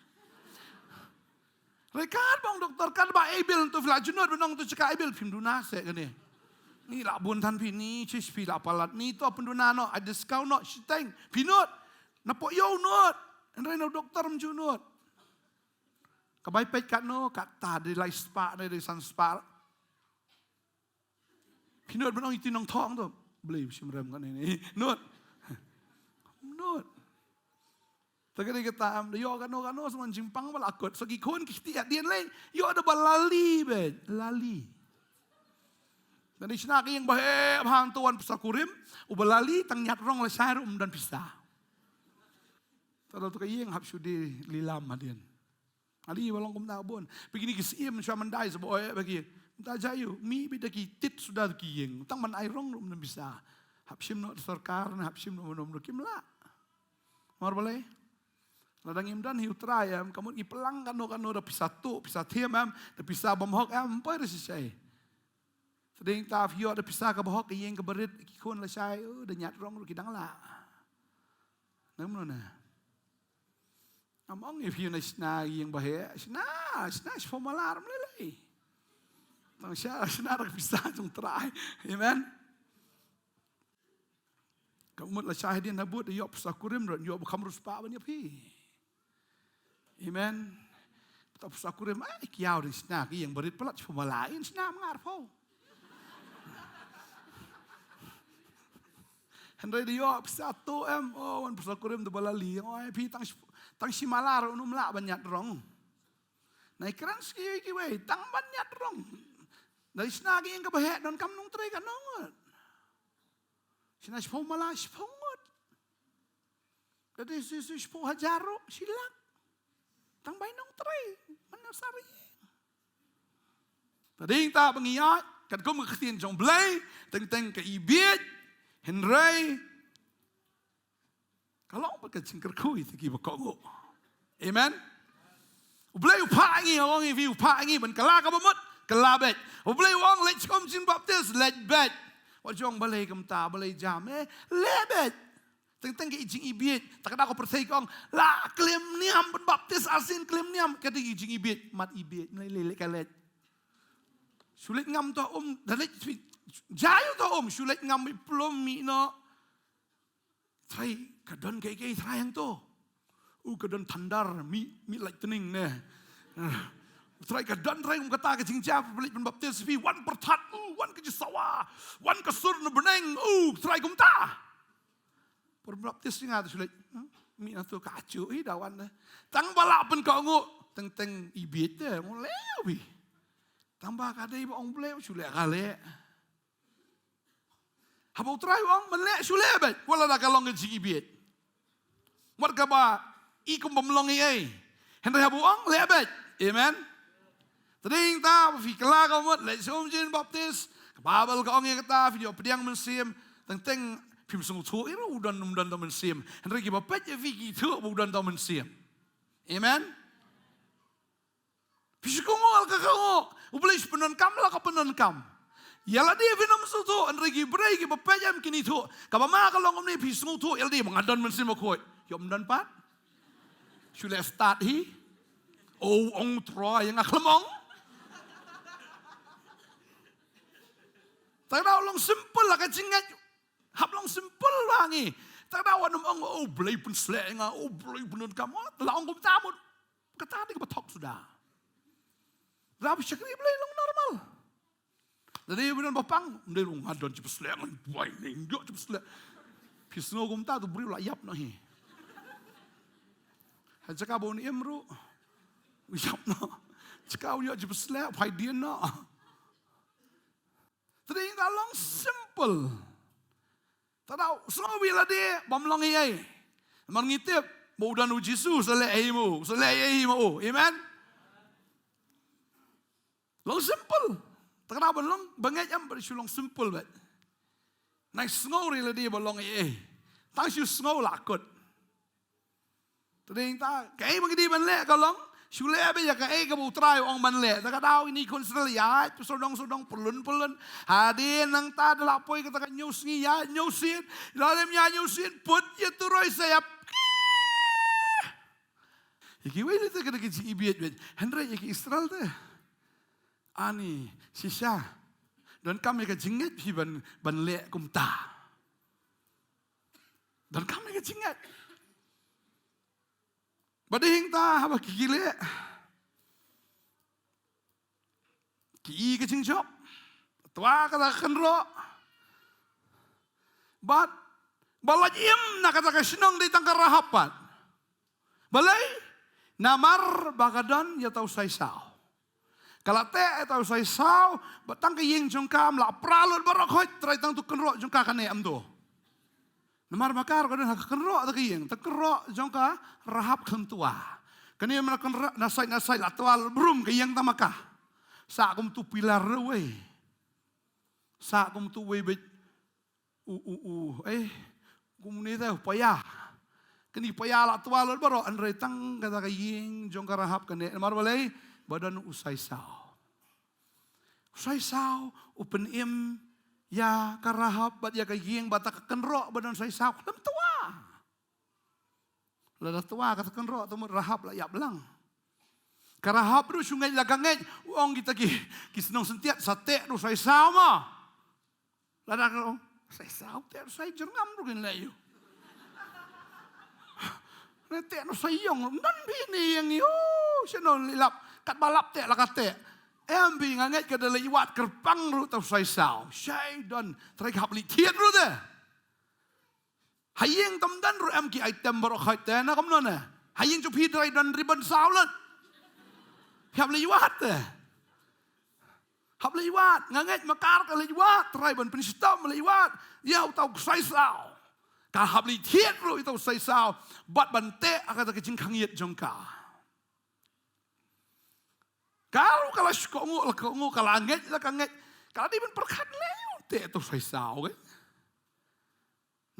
Rekat ba ong doktor katba able to phi la ju nud ban ong to jaka able phim duna se kane. Ni la bun than phi ni, shi phi la palat ni to pynduna noh, ai discount noh shiteng. Phi nud. Na pok ïew nud. Hynrei na doktor ym ju nud. Ka bai peit katno, kata dei lai spah ne dei san spah. Phi nud ban ong iti nongthoh to. Blei shim rem kane ne. Nud. Nud. Ta ka dei kata em, da ïoh kano kano sa man jingpang ba la kut. Sa ki khun ki kti ïa dien lei. Ïoh da ba lali beit. Lali. Tang dei shna ka ïing ba heh bha hangto wan pisa kurim. U ba lali tang ñiad rong lashai ruh um don pisa. Ta da to ka ïing hap shu die lilam hadien. Ali ba long kumta bun. Phi kine ki syiem sha mandai sa ba oi ba ki. Mynta jaiu, mih beit da ki tit suda ki ïing. Tang ban ai rong ruh um don pisa. Hap shim noh sorkar ne hap shim noh mano mano kim lah. Mar balei? Lada ngim don hi U Trai em, ka mut ngi plang kano kano da pisa tuh, pisa thiem em, da pisa bym hok em, poi re shisha. Te dei ta phi ïoh da pisa kaba hok, ka ïing kaba rit, ki khun lashai, oh, da ñiad rong ruh ki dang lah. Nang mano na. Am ong ïa phi na shna ïing ba heh, shna, shna shiphew mala ym lei lei. Tang sha, shna da ka pisa jong U Trai. Amen. Ka mut lashai hadien habud, ïoh pisa kurim ruh, ïoh ba kham riewspah ban ïa phi. Amen. Ta pisa kurim, ai, ki ïaw dei shna, ki ïing barit palat, shiphew mala, in shna, mnga arphew. Hynrei dei ïoh pisa tuh em, oh, wan pisa kurim da ba lali, oh, ai, phi tang shi, tang shi mala ruh, um lah ban ñiad rong. Nai kren ski kiwei, tang ban ñiad rong. Dei shna ki ïing kaba heh, donkam nongtrei katno ngut. Shna shiphew mala, shiphew ngut. Ka dei shi, shi, shiphew hajar ruh, shi lak. Tang bai nongtrei, man nursery. Ta dei ta ba ngi ïaid, katkum ka ktien jong U Blei, teng teng ka ibiej, hynrei. Ka long ba ka jingkyrkhu ïa ki ba kohnguh. Amen. U Blei u phah ngi, u ong ïa phi u phah ngi, ban kylla kaba mut, Kylla beit. U Blei u ong leit sha ka um jingpynbaptis, leit beit. Wat jong balei kumta, balei jam, eh, leh beit. Teng teng ka jingibieit. Te ka daw ka pyrthei ka ong, la klim niam, pynbaptis arsien klim niam. Ka dei ka jingibieit, mat ibieit, leit leit leit ka leit. Shu leit ngam to um, da leit phi, jai to um, shu leit ngam i plum mi no. Trai ka don kai kai trai hangto. U ka don thunder, mi, mi lightning ne. Trai ka don trai um kata ka jingjia, phi leit pynbaptis phi, wan pyrthat, u, wan ka jisawa, wan ka sur na bneng, u, trai kumta. Pynbaptis nga tu shu leit, hmm? Mi na tu ka achu, i dawan ne. Tang ba la pynkohnguh, teng teng ibieit te, ngu leh wi. Tang ba ka dei ba ong Blei, shu leh ka leh. Haba u Trai u ong, ban leh, shu leh beit. Wat la da ka long ka jingibieit. Wat kaba, i kum bym long ei ei. Hynrei haba u ong, leh beit. Amen. Te dei ta, phi kylla ka mut, leit sha um jingpynbaptis. Ka Baibl ka ong ïa kata, phi ïoh pdiang mynsiem. Teng teng, phim sngewthuh, ïa u don, um don tang mynsiem. Hynrei kiba peit ïa phi ki thuh, ba u don tang mynsiem. Amen. Phi shu kohnguh la ka kohnguh. U Blei shu pyndonkam la ka pyndonkam. Ïa lade phin ym sngewthuh, hynrei ki briew kiba peit ïam kin ithuh. Kaba ma ka long kumne phi sngewthuh, ïa lade ba nga don mynsiem bakhuid. Ïoh ym don pat. Shu leh start hi. O ong Trai ïa nga khlem ong. Tang da u long simple la ka jingngeit. Hap long simple ba ngi. Tang da wan ym ong, o Blei pynsleh ïa nga, o Blei pyndonkam. La ong kumta mut. Kata dei kaba thok suda. Lada phi shakri Blei long normal. Lada phi don ba pang, ym dei ruh nga don jingpynsleh ngan buai ne ïoh jingpynsleh. Phi sngew kumta tu briew la ïap noh hi. Ha jaka ba un im ruh. Ïap noh. Jaka u ïoh jingpynsleh, phai dien noh. Te dei ka long simple. Te da u sngew ïa lade bym long ei ei. Namar ngi tip ba u don u Jisu, sa leh ei ei ma u, sa leh ei ei ma u. Amen. Long simple. Te ka da ban long ba ngeit em ba shu long simple beit. Nai sngew ïa lade ba long ei ei. Tang shu sngew la kut. Te dei ta, kaei ba ngi dei ban leh ka long, shu leh beit ïa kaei kaba u Trai u ong ban leh. Te ka daw ini khun Israel ïaid sawdong sawdong, pynlun pynlun. Hadien nangta da la poi kata ka hynñiew sngi ïaid hynñiew sien, la lem ïaid hynñiew sien, put ïa turoi sa ïap. Ïa kiwei lei te ka dei ka jingibieit beit. Hynrei ïa ki Israel te, ani shisha, donkam ïa ka jingngeit phi ban, ban leh kumta. Donkam ïa ka jingngeit. Ba dei hangta haba ki leh, ki i ka jingjop, twa kata ka kynroh. Bad ba la im na kata ka shnong dei tang ka Rahab pat. Balei? Namar ba ka don ïa uta u saisaw. Ka la teh ïa uta u saisaw, bad tang ka ïing jong ka ym lah pra lut baroh khoit, trai tang uta u kynroh jong ka kane em to. Namar ma ka ruh ka don ha ka kynroh ta ka ïing, ta kynroh jong ka Rahab khlem twa. Kane ma na kynroh na sait na sait la twa lut brum ka ïing tang ma ka. Sah kum utu u pilar ruh wei. Sah kum utu uwei beit u, u, u, eh, kumne te, u paia. Kane paia la twa lut baroh, hynrei tang kata ka ïing jong ka Rahab kane. Namar balei? Ba don u saisaw. U saisaw u pynim ïa ka Rahab bad ïa ka ïing bad ta ka kynroh ba don saisaw khlem twa. Lada twa kata ka kynroh te mut Rahab la ïap lang. Ka Rahab ruh shu ngeit la ka ngeit, u ong kita ki, ki shnong syntiat sa teh ruh saisaw ma. Lada ka ong, saisaw teh ruh sai jyrngam ruh kin leh ïoh. Ne teh ruh sai ïong, nan phi ne ïeng ïoh, shano leh lap, katba lap teh la ka teh. Em phi nga ngeit ka da leit wad kyrpang ruh ta u saisaw. Shai don, trai ka hap leit thied ruh te. Ha ïing tam don ruh em ki item baroh khoit te, na kumno ne. Ha ïing jong phi trai don ribbon saw lut. Hap leit wad te. Hap leit wad, nga ngeit ma ka ruh ka leit wad, trai ban pynshitom leit wad. Ïa uta u saisaw. Ka hap leit thied ruh ïa uta u saisaw. Bad ban teh ha kata ka jingkhang ïit jong ka. Ka ruh ka la shu kohnguh, la kohnguh, ka la ngeit, la ka ngeit. Ka la dei ban pyrkhat leh ïa u teh uta u saisaw, eh.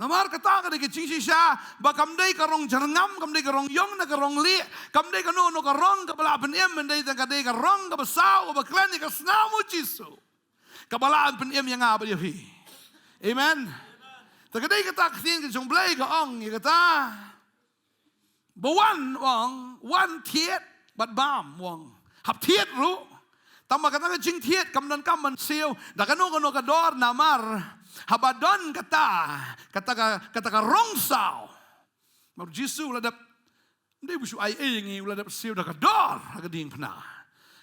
Namar kata ka dei ka jingshisha ba kam dei ka rong jyrngam, kam dei ka rong ïong ne ka rong lieh, kam dei kano kano ka rong kaba la pynim, hynrei ka dei ka rong kaba saw, kaba kren ïa ka snam u Jisu, kaba la pynim ïa nga bad ïa phi. Amen. Te ka dei kata ka ktien ka jong U Blei ka ong ïa kata. Ba wan, ong, wan thied bad bam, ong. Hap thied ruh. Tangba kata ka jingthied kam donkam ban siew da kano kano ka dor, namar haba don kata, kata ka, kata ka rong saw, namar u Jisu u la dep, ym dei ba u shu ai ei ïa ngi, u la dep siew da ka dor ha ka diengphna.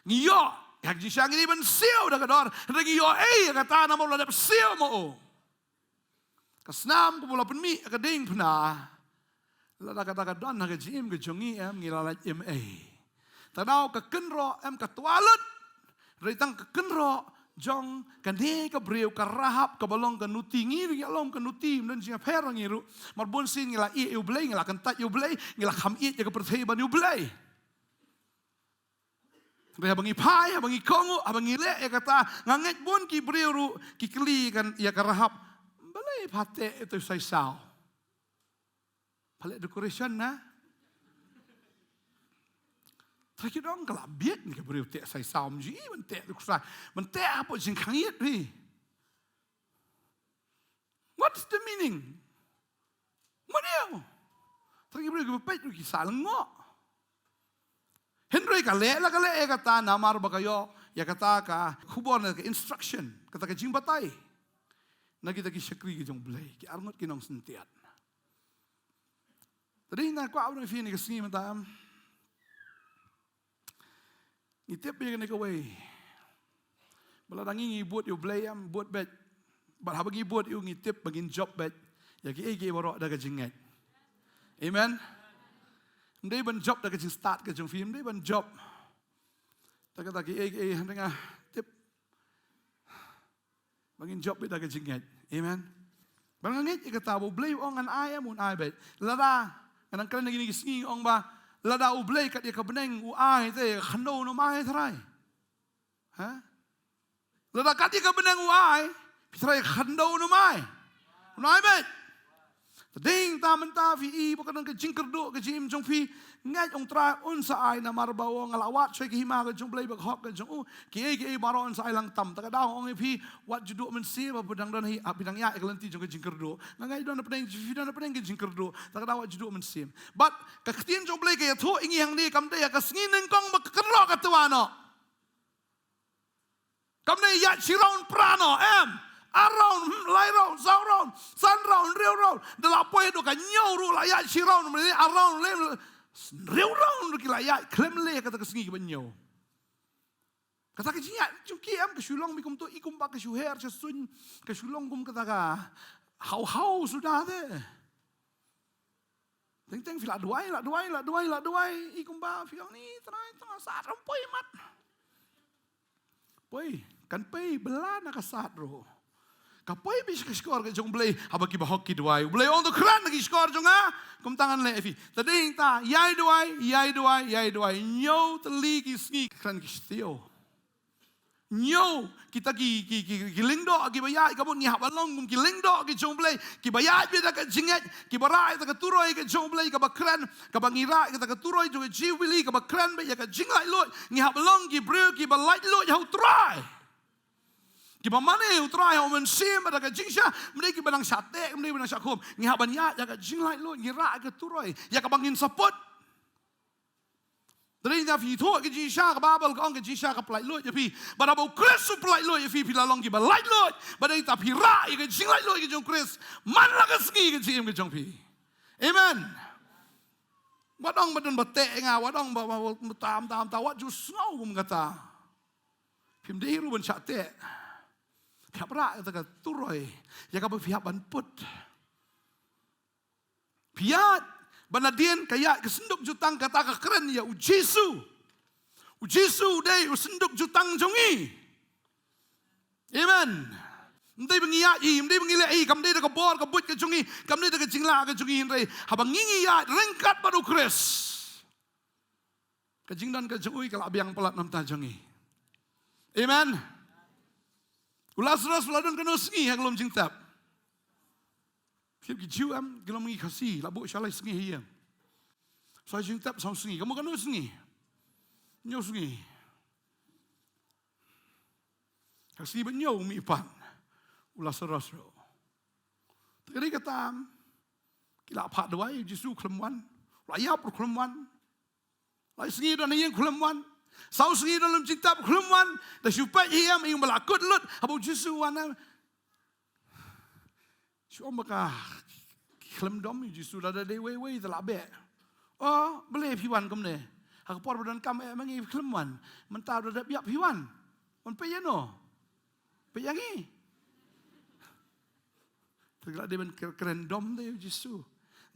Ngi ïoh, ha ka jingshisha ngi dei ban siew da ka dor, hynrei ngi ïoh ei ïa kata namar u la dep siew ma u. Ka snam kaba u la pynmih ha ka diengphna. Lada kata ka don ha ka jingim ka jong ngi, em, ngi la lait im ei. Te daw ka kynroh em ka twa lut. Hynrei tang ka kynroh jong kane ka briew ka Rahab kaba long ka nuti, ngi ruh ngi long ka nuti, ym don jingïapher ngi ruh. Namar bun sien ngi la ïeit ïa U Blei, ngi la kyntait ïa U Blei, ngi la kham ïeit ïa ka pyrthei ban ïa U Blei. Hynrei haba ngi phai, haba ngi kohnguh, haba ngi leh ïa kata, nga ngeit bun ki briew ruh ki kylli kan ïa ka Rahab, balei pha teh ïa uto u saisaw? Pha leh decoration na? Te ki dang ka la bieit ne ka briew teh saisaw, ym ju i ban teh decoration, ban teh hapoh jingkhang ïit hi. What's the meaning? Mano? Te ki briew kiba peit ruh ki sah lyngngoh. Hynrei ka leh la ka leh ïa kata namar ba ka ïoh ïa kata ka khubor ne ka instruction, kata ka jingbatai na kita ki shakri ki jong U Blei, ki arngut ki nongsyntiat. Te dei na kwah ban ong ïa phi ne ka sngi mynta, em. Ngi tip ïa kane kawei, ba lada ngi ngi bud ïa U Blei, em, bud beit. Bad haba ngi bud ïa u ngi tip ba ngin jop beit ïa kiei kiei baroh da ka jingngeit. Amen. Ym dei ban jop da ka jingstad ka jong phi, ym dei ban jop da kata kiei kiei, hynrei nga tip ba ngin jop beit da ka jingngeit. Amen. Ba nga ngeit ïa kata ba U Blei u ong ngan ai, em, un ai beit. Lada, nga nang kren ha kine ki sngi, ong ba lada U Blei kat ïa ka bneng u ai te, ïa ka khyndew un ym ai, Trai? Ha? Lada kat ïa ka bneng u ai, phi, Trai, ïa ka khyndew un ym ai? Un ai beit. Te dei ta mynta phi i ba ka don ka jingkyrduh ka jingim jong phi, ngeit, ong Trai un sa ai, namar ba u ong nga la wad shuwa ïa ka hima ka jong U Blei bad ka hok ka jong u, kiei kiei baroh yn sa ai lang tam. Te ka daw ong ïa phi, wat ju duh mynsiem ba phi dang don hi, ah, phi dang ïaid ha ka lynti jong ka jingkyrduh. Nga ngeit don hapdeng, phi don hapdeng ka jingkyrduh. Te ka daw wat ju duh mynsiem. Bad ka ktien jong U Blei ka ïathuh ïa ngi hangne, kam dei ha ka sngi nyngkong ba ka kynroh ka twa noh. Kam dei ïaid shi round phra noh, em. Ar round, hmm, lai round, saw round, san round, hynriew round. Da la poi haduh ka hynñiew ruh la ïaid shi round, mynne ar round lem, hynriew round ruh ki la ïaid khlem leh kata ka sngi kaba hynñiew. Kata ka jingïaid jong ki, em, ka shu long, mi kumto i kumba ka shu her sha suiñ, ka shu long kum kata ka haw haw suda te. Teng teng phi la duwai, la duwai, la duwai, la duwai. I kumba phi ong ni, Trai, tang sat ruh poi mat. Poi, kan poi bylla na ka sat ruh. Ka poi beit sha ka shkor ka jong U Blei, haba ki bahok ki duwai. U Blei u ong to kren na ki shkor jong nga, kumta ngan leh ïa phi. Te dei ta, ïai duwai, ïai duwai, ïai duwai. Hynñiew tylli ki sngi kren ki shtiew. Hynñiew kita ki, ki, ki, ki lyngdoh kiba ïaid, ka mut ngi hap ban long kum ki lyngdoh ki jong U Blei, kiba ïaid beit da ka jingngeit, kiba rah ïa kata ka turoi ka jong U Blei, kaba kren, kaba ngi rah ïa kata ka turoi jong ka Jubilee, kaba kren beit ïa ka jinglaitluid, ngi hap ban long ki briew kiba laitluid ha U Trai. Kiba mane U Trai ha U Mynsiem bad da ka jingshisha, ym dei kiba nang shah teh, ym dei kiba nang shah khum, ngi hap ban ïaid ïa ka jinglaitluid, ngi rah ïa ka turoi, ïa kaba ngin sa put. Te dei na phi, to ka jingshisha, ka Baibl ka ong ka jingshisha ka pyllaitluid ïa phi. Bad haba U Khrist u pyllaitluid ïa phi, phi la long kiba laitluid. Bad dei ta phi rah ïa ka jinglaitluid ka jong U Khrist man la ka sngi ka jingim ka jong phi. Amen. Wat ong ba don ba teh ïa nga, wat ong ba, ba, ba tam tam tam, wat ju sngew kum kata. Phim dei ruh ban shah teh. Phi hap rah ïa kata ka turoi ïa kaba phi hap ban put. Phi ïaid ban nadien ka ïaid ka synduk jutang, kata ka kren ïa U Jisu. U Jisu u dei u synduk jutang jong ngi. Amen. Ym dei ba ngi ïaid hi, ym dei ba ngi leh hi, kam dei da ka bor ka buit ka jong ngi, kam dei da ka jinglah ka jong ngi, hynrei haba ngi ngi ïaid ryngkat bad U Khrist, ka jingdon ka jong u ka la biang palat na ka bynta jong ngi. Amen. U Lazarus u la don katno sngi ha ka lum jingtep? Ki, ki Jiw em, ki long ngi Khasi, la buh sha lai sngi ha ïing. Sa jingtep saw sngi, ka mut kano sngi? Hynñiew sngi. Ka sngi ba hynñiew mih pat u Lasaros ruh. Te ka dei kata, ki la phah duwai, u Jisu khlem wan. La ïap ruh khlem wan. Lai sngi don ha ïing khlem wan. Saw sngi don lem jingtep khlem wan. Da shu peit hi em, ïing ba la kut lut. Haba u Jisu wan em. Shu ong ba ka khlem dom ïa u Jisu, lada dei wei wei te la beh. O, balei phi wan kumne? Ha ka por ba donkam eh ma ngi phi khlem wan. Mynta da dep ïap phi wan. Wan peit ïa no? Peit ïa ngi. Te la dei ban kren, kren dom te ïa u Jisu.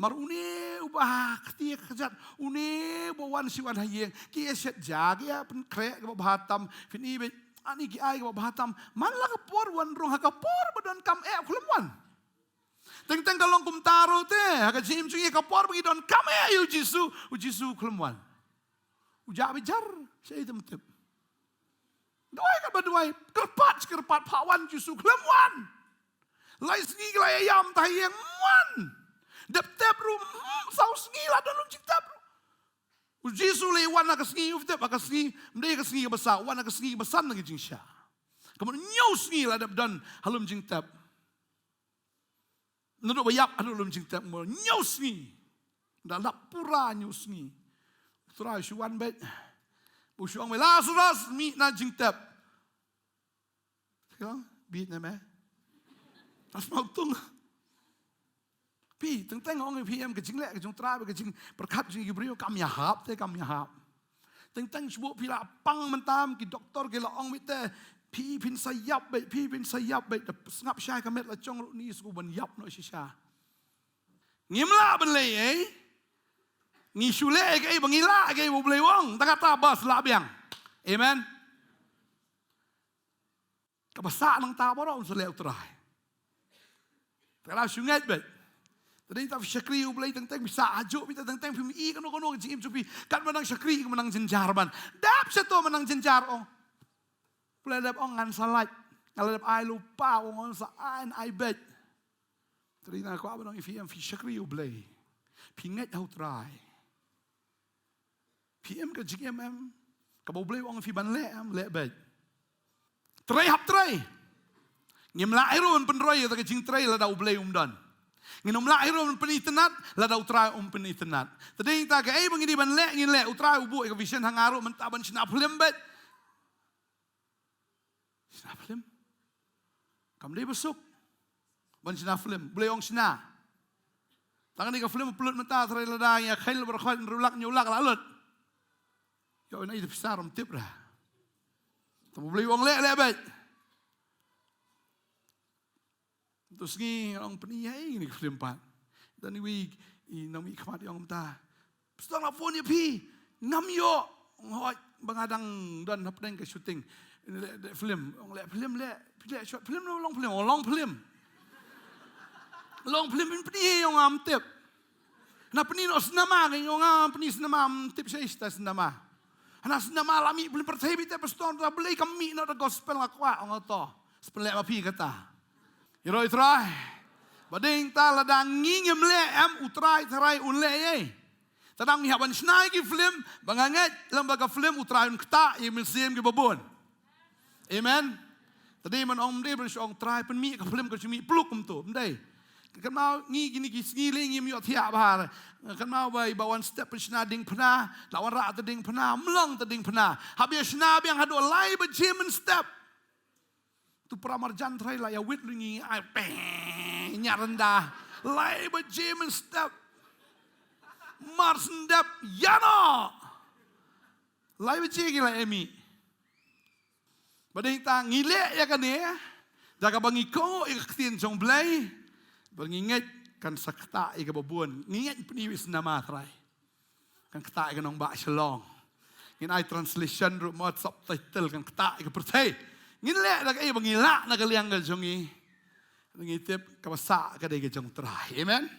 Mar une uba kti kjat, une ba wan shi wan ha ïing, ki ïa shet ja, ki ïa pynkhreh kaba bha tam, phin i beit, ani ki ai kaba bha tam, man la ka por wan rung ha ka por ba donkam eh khlem wan. Teng teng ka long kumta ruh te, ha ka jingim jong ngi ha ka por ba ngi donkam eh ïa u Jisu, u Jisu khlem wan. U jah bijar, shaei te ym tip. Duwai katba duwai, kyrpad, kyrpad, phah wan Jisu, khlem wan. Lai sngi ki la ïam ta ha ïing, ym wan. Dep tep ruh, hmm, saw sngi la don lem jingtep ruh. U Jisu lei wan ha ka sngi, u tep ha ka sngi, ym dei ka sngi kaba saw, wan ha ka sngi kaba san na ka jingshisha. Ka mut hynñiew sngi la dep don ha lem jingtep. Naduh ba ïap haduh lem jingtep, mo hynñiew sngi. Da lap pura hynñiew sngi. U Trai shu wan beit. U shu ong beit, Lasaros, mih na jingtep. Ka bit ne me. As mau tung. Phi, teng teng ong phi em ka jingleh ka jong u Trai, ka jingpyrkhat jong ki briew kam ïahap te kam ïahap. Teng teng shu buh phi la pang mynta, ki doktor ki la ong beit te, phi phin sa ïap beit, phi phin sa ïap beit, da sngap shai ka met la jong ruh ni shu ban ïap noh shisha. Ngim lah ban leh ei. Ngi shu leh ei kaei ba ngi lah, kaei ba U Blei u ong. Tang kata bas lah biang. Amen. Kaba sah nangta baroh un sa leh u Trai. Te la shu ngeit beit. Te dei ta phi shakri U Blei teng teng phi sah hajuh phi, teng teng phim i kano kano ka jingim jong phi. Katba nang shakri, katba nang jynjar ban. Dap shato ba nang jynjar, ong. Phi la dep ong ngan sa lait. Nga la dep ai lypa, ong ngan sa ai, ai beit. Te dei nga kwah ban ong ïa phi em, phi shakri U Blei. Phi ngeit ha u Trai. Phi im ka jingim em, kaba U Blei u ong phi ban leh em, leh beit. Trei hap trei. Ngim lah hi ruh ban pynroi ïa ka jingtrei lada U Blei um don. Ngin ym lah hi ruh ban pynitynnad lada u Trai um pynitynnad. Te dei ta kaei ba ngi dei ban leh, ngin leh. U Trai u buh ïa ka vision ha nga ruh mynta ban shna film beit. Shna film. Kam dei ba suk ban shna film. Blei ong shna. Tang kane ka film pynlut mynta, trai lada ïa khaïl baroh khoit hynriew lak hynñiew lak la lut. Ïoh ïa i da pisa ram tip ra. Tang Blei ong leh leh beit. Tu sngi ong pyni ïa i kane ka film pat. Don iwei i nongmihkhmat ïong mynta. Pastor nga phone ïa phi, ngam ïoh. Ong hooid, ba nga dang don hapdeng ka shooting. Leh, leh film, ong leh film, leh, phi leh short film, long film, ong long film. Long film phin pyni ïa nga, ngam tip. Na pyni noh cinema, nga ong nga pyni cinema, ngam tip shaei shata cinema. Hana cinema la mih film pyrthei beit te pastor, ta Blei kam mih noh da gospel nga kwah, ong to. Sa pynleh ma phi kata. Ïaroh ïa u Trai. Ba dei ta lada ngi ngim leh em u Trai, Trai un leh ei. Te dang ngi hap ban shna ïa ki film, ba nga ngeit lem bad ka film u Trai un ktah ïa ki mynsiem kiba bun. Amen. Te dei man ong ym dei ban shu ong Trai pynmih ka film ka shu mih pluk kumto. Ym dei. Kynmaw ngi kine ki sngi lei ngim ïoh thiah bha. Kynmaw ba i ba wan step pynshna diengphna, la wanrah te diengphna, ym long te diengphna. Hap ïa shna biang haduh lai baje mynstep. Tu para marjan trai la ïa wit lu ngi ai peng nya renda. Lai baje mynstep. Mar sendep ïa no. Lai baje ki la emi. Ba dei ta ngi leh ïa kane da kaba ngi kohnguh ïa ka ktien jong Blei. Ba ngi ngeit kan sa ktah ïa kaba bun. Ngi ngeit pyni wi cinema trai. Kan ktah ïa ka nongbah Shillong. Ngin ai translation ruh mo, subtitle, kan ktah ïa ka pyrthei. Ngin leh da kaei ba ngi lah na ka liang ka jong ngi. Ngi tip kaba sah ka dei ka jong Trai. Amen.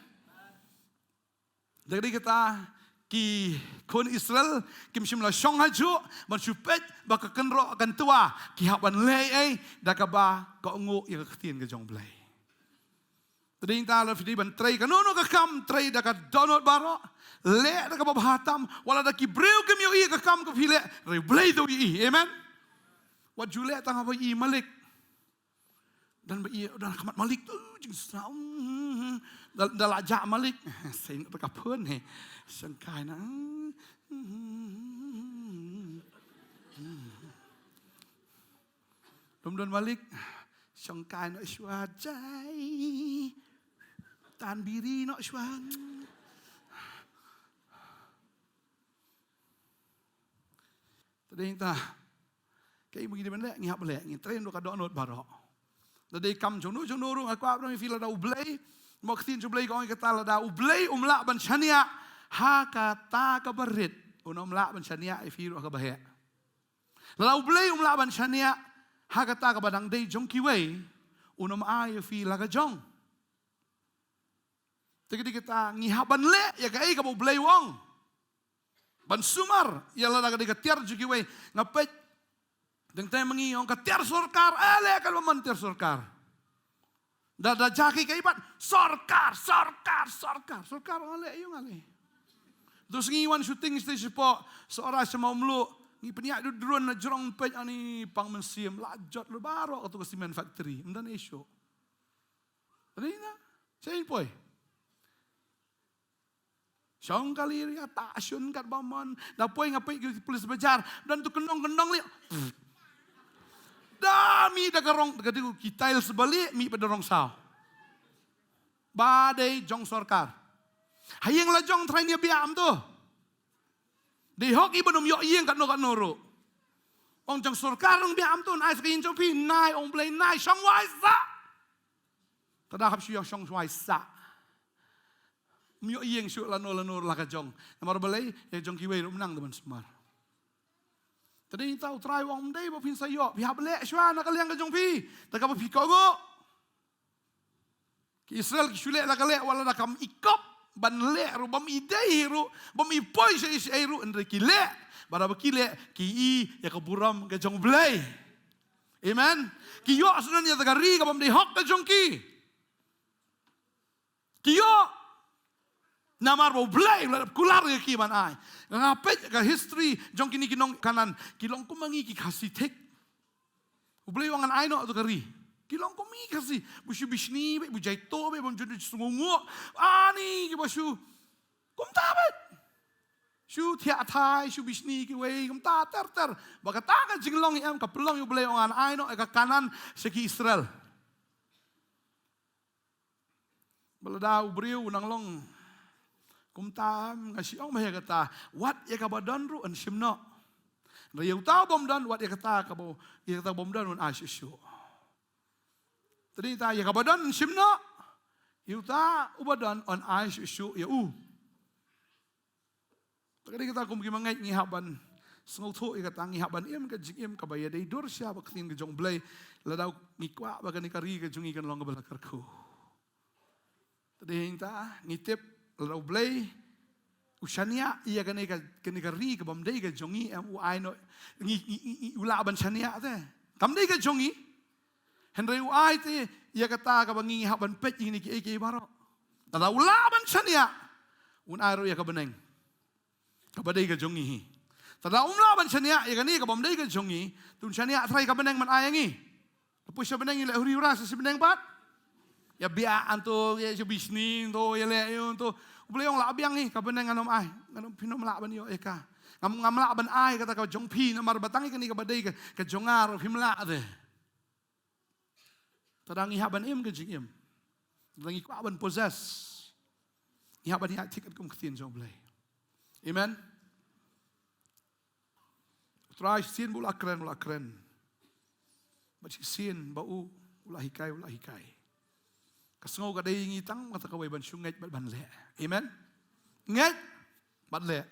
Da ka dei kata ki khun Israel kim shym la shong hajuh ban shu peit ba ka kynroh kan twa, ki hap ban leh ei da kaba kohnguh ïa ka ktien ka jong Blei. Te dei ta lada phi dei ban trei kano kano ka kam, trei da ka dohnud baroh, leh da kaba bha tam, wat lada ki briew kim ïohi ïa ka kam kaba phi leh, hynrei U Blei u ïohi. Amen. Wat ju leh tang haba ïohi malik. Don ba ïohi, don khmat malik tu, jingsngew. Da, da la jah malik. Seiñ da ka phone hi. Shongkai na. Lum don malik. Shongkai noh shuwa jai. Tan biri noh shuwa. Te dei ta. Kaei mo ngi dei ban leh, ngi hap leh, ngi trei da ka dohnud baroh. Lada dei kam jong no jong no ruh, nga kwah ban ong ïa phi, lada U Blei, mo ka ktien jong U Blei ka ong ïa kata, lada U Blei um lah ban shaniah ha kata kaba rit, un ym lah ban shaniah ïa phi ruh ha kaba heh. Lada U Blei um lah ban shaniah ha kata kaba dang dei jong kiwei, un ym ai ïa phi la ka jong. Te ka dei kata, ngi hap ban leh ïa kaei kaba U Blei u ong. Ban sumar ïa lada ka dei ka tiar jong kiwei. Nga peit, teng teng ma ngi ong ka tiar sorkar, eh, leh katba mon tiar sorkar. Da, da jia ki kaei pat, sorkar, sorkar, sorkar. Sorkar, nga leh, ïa nga leh. Tu sngi wan shooting stage shapoh Sohra sha Mawmluh, ngi pynïaid da u drone na jrong, peit ani pang mynsiem, la jot lut baroh katu ka cement factory. Ym don ei shuh. Te dei na, shei poi. Shong kali ria ta shun katba mon. Da poi nga peit ki police bajar. Don tu kyndong kyndong lieh. Da mih da ka rong, ka dei ki tiles ba lieh, mih pat da rong saw. Ba dei jong sorkar. Ha ïing la jong trai ne biang tu. Dei hok i ban ym ïoh ïing katno katno ruh. Ong jong sorkar ruh biang tu, nai sa ka ïing jong phi, nai, ong Blei nai, shong wai sa. Te da hap shu ïa shong wai sa. Ym ïoh ïing shuh lano lano la ka jong. Namar balei, ïa jong kiwei ruh ym nang da ban sumar. Te dei ta U Trai u ong ym dei ba phin sa ïoh, phi hap leh shuwa na ka liang ka jong phi. Te kaba phi kohnguh. Ki Israel ki shu leh la ka leh, wat la da kam ikop ban leh ruh, bym i dei ruh, bym i poi sha i sha i ruh, hynrei ki leh. Bad haba ki leh, ki i ïa ka burom ka jong U Blei. Amen. Ki ïoh sngewthuh ïa ka ri ka bym dei hok ka jong ki. Ki ïoh. Namar ba U Blei u la dep kular ïa ki ban ai. Nga peit ka history jong kine ki nong Kanaan, ki long kum ma ngi ki Khasi thik. U Blei u ong ngan ai noh tu ka ri. Ki long kum ma ngi ki Khasi. Ba shu bishni beit, ba jaito beit, bym ju sngewnguh. Ani kiba shu kumta beit. Shu thiah thai, shu bishni kiwei, kumta ter ter. Ba kata ka jinglong em ka pynlong ïa U Blei u ong ngan ai noh ïa ka Kanaan sha ki Israel. Ba lada u briew u nang long kumta, nga shu ong ba ïa kata, wat ïa kaba don ruh yn shim noh. Hynrei ïa uta u bym don, wat ïa kata kaba, ïa kata u bym don un ai shuh shuh. Te dei ta, ïa kaba don yn shim noh. Ïa uta uba don yn ai shuh shuh ïa u. Te ka dei kata kum ki ma ngeit ngi hap ban sngewthuh ïa kata, ngi hap ban im ka jingim kaba ïadei dur sha ba ka ktien ka jong U Blei, lada ngi kwah ba kane ka ri ka jong ngi kan long kaba la kyrkhu. Te dei ta ngi tip lada U Blei u shaniah ïa kane ka, kane ka ri ka bym dei ka jong ngi, em, u ai noh, ngi, ngi, ngi, ngi, u lah ban shaniah te. Kam dei ka jong ngi. Hynrei u ai te ïa kata kaba ngi hap ban peit ïa kine kiei kiei baroh. Te lada u lah ban shaniah, un ai ruh ïa ka bneng kaba dei ka jong ngi hi. Te lada um lah ban shaniah ïa kane ka bym dei ka jong ngi, te un shaniah trai ka bneng ban ai ïa ngi. Te poi sha bneng ïa leh huri hura sha bneng pat. Ïa biang anto, ïa sha bishni anto, ïa leh ïa anto. U Blei u ong lah biang hi, ka bneng ngan ym ai, ngan ym, phin ym lah ban ïoh ïa ka. Ngam, ngam lah ban ai kata ka jong phi, namar ba tang ïa kane kaba dei ka, ka jong nga ruh phim lah te. Te da ngi hap ban im ka jingim. Te da ngi kwah ban possess, ngi hap ban ïaid thik katkum ka ktien jong U Blei. Amen. U Trai shisien ba u la kren, u la kren. Bad shisien ba u, u la hikai, u la hikai. Ka sngew ka dei ngi tang kata kawei ban shu ngeit bad ban leh. Amen. Ngeit bad leh.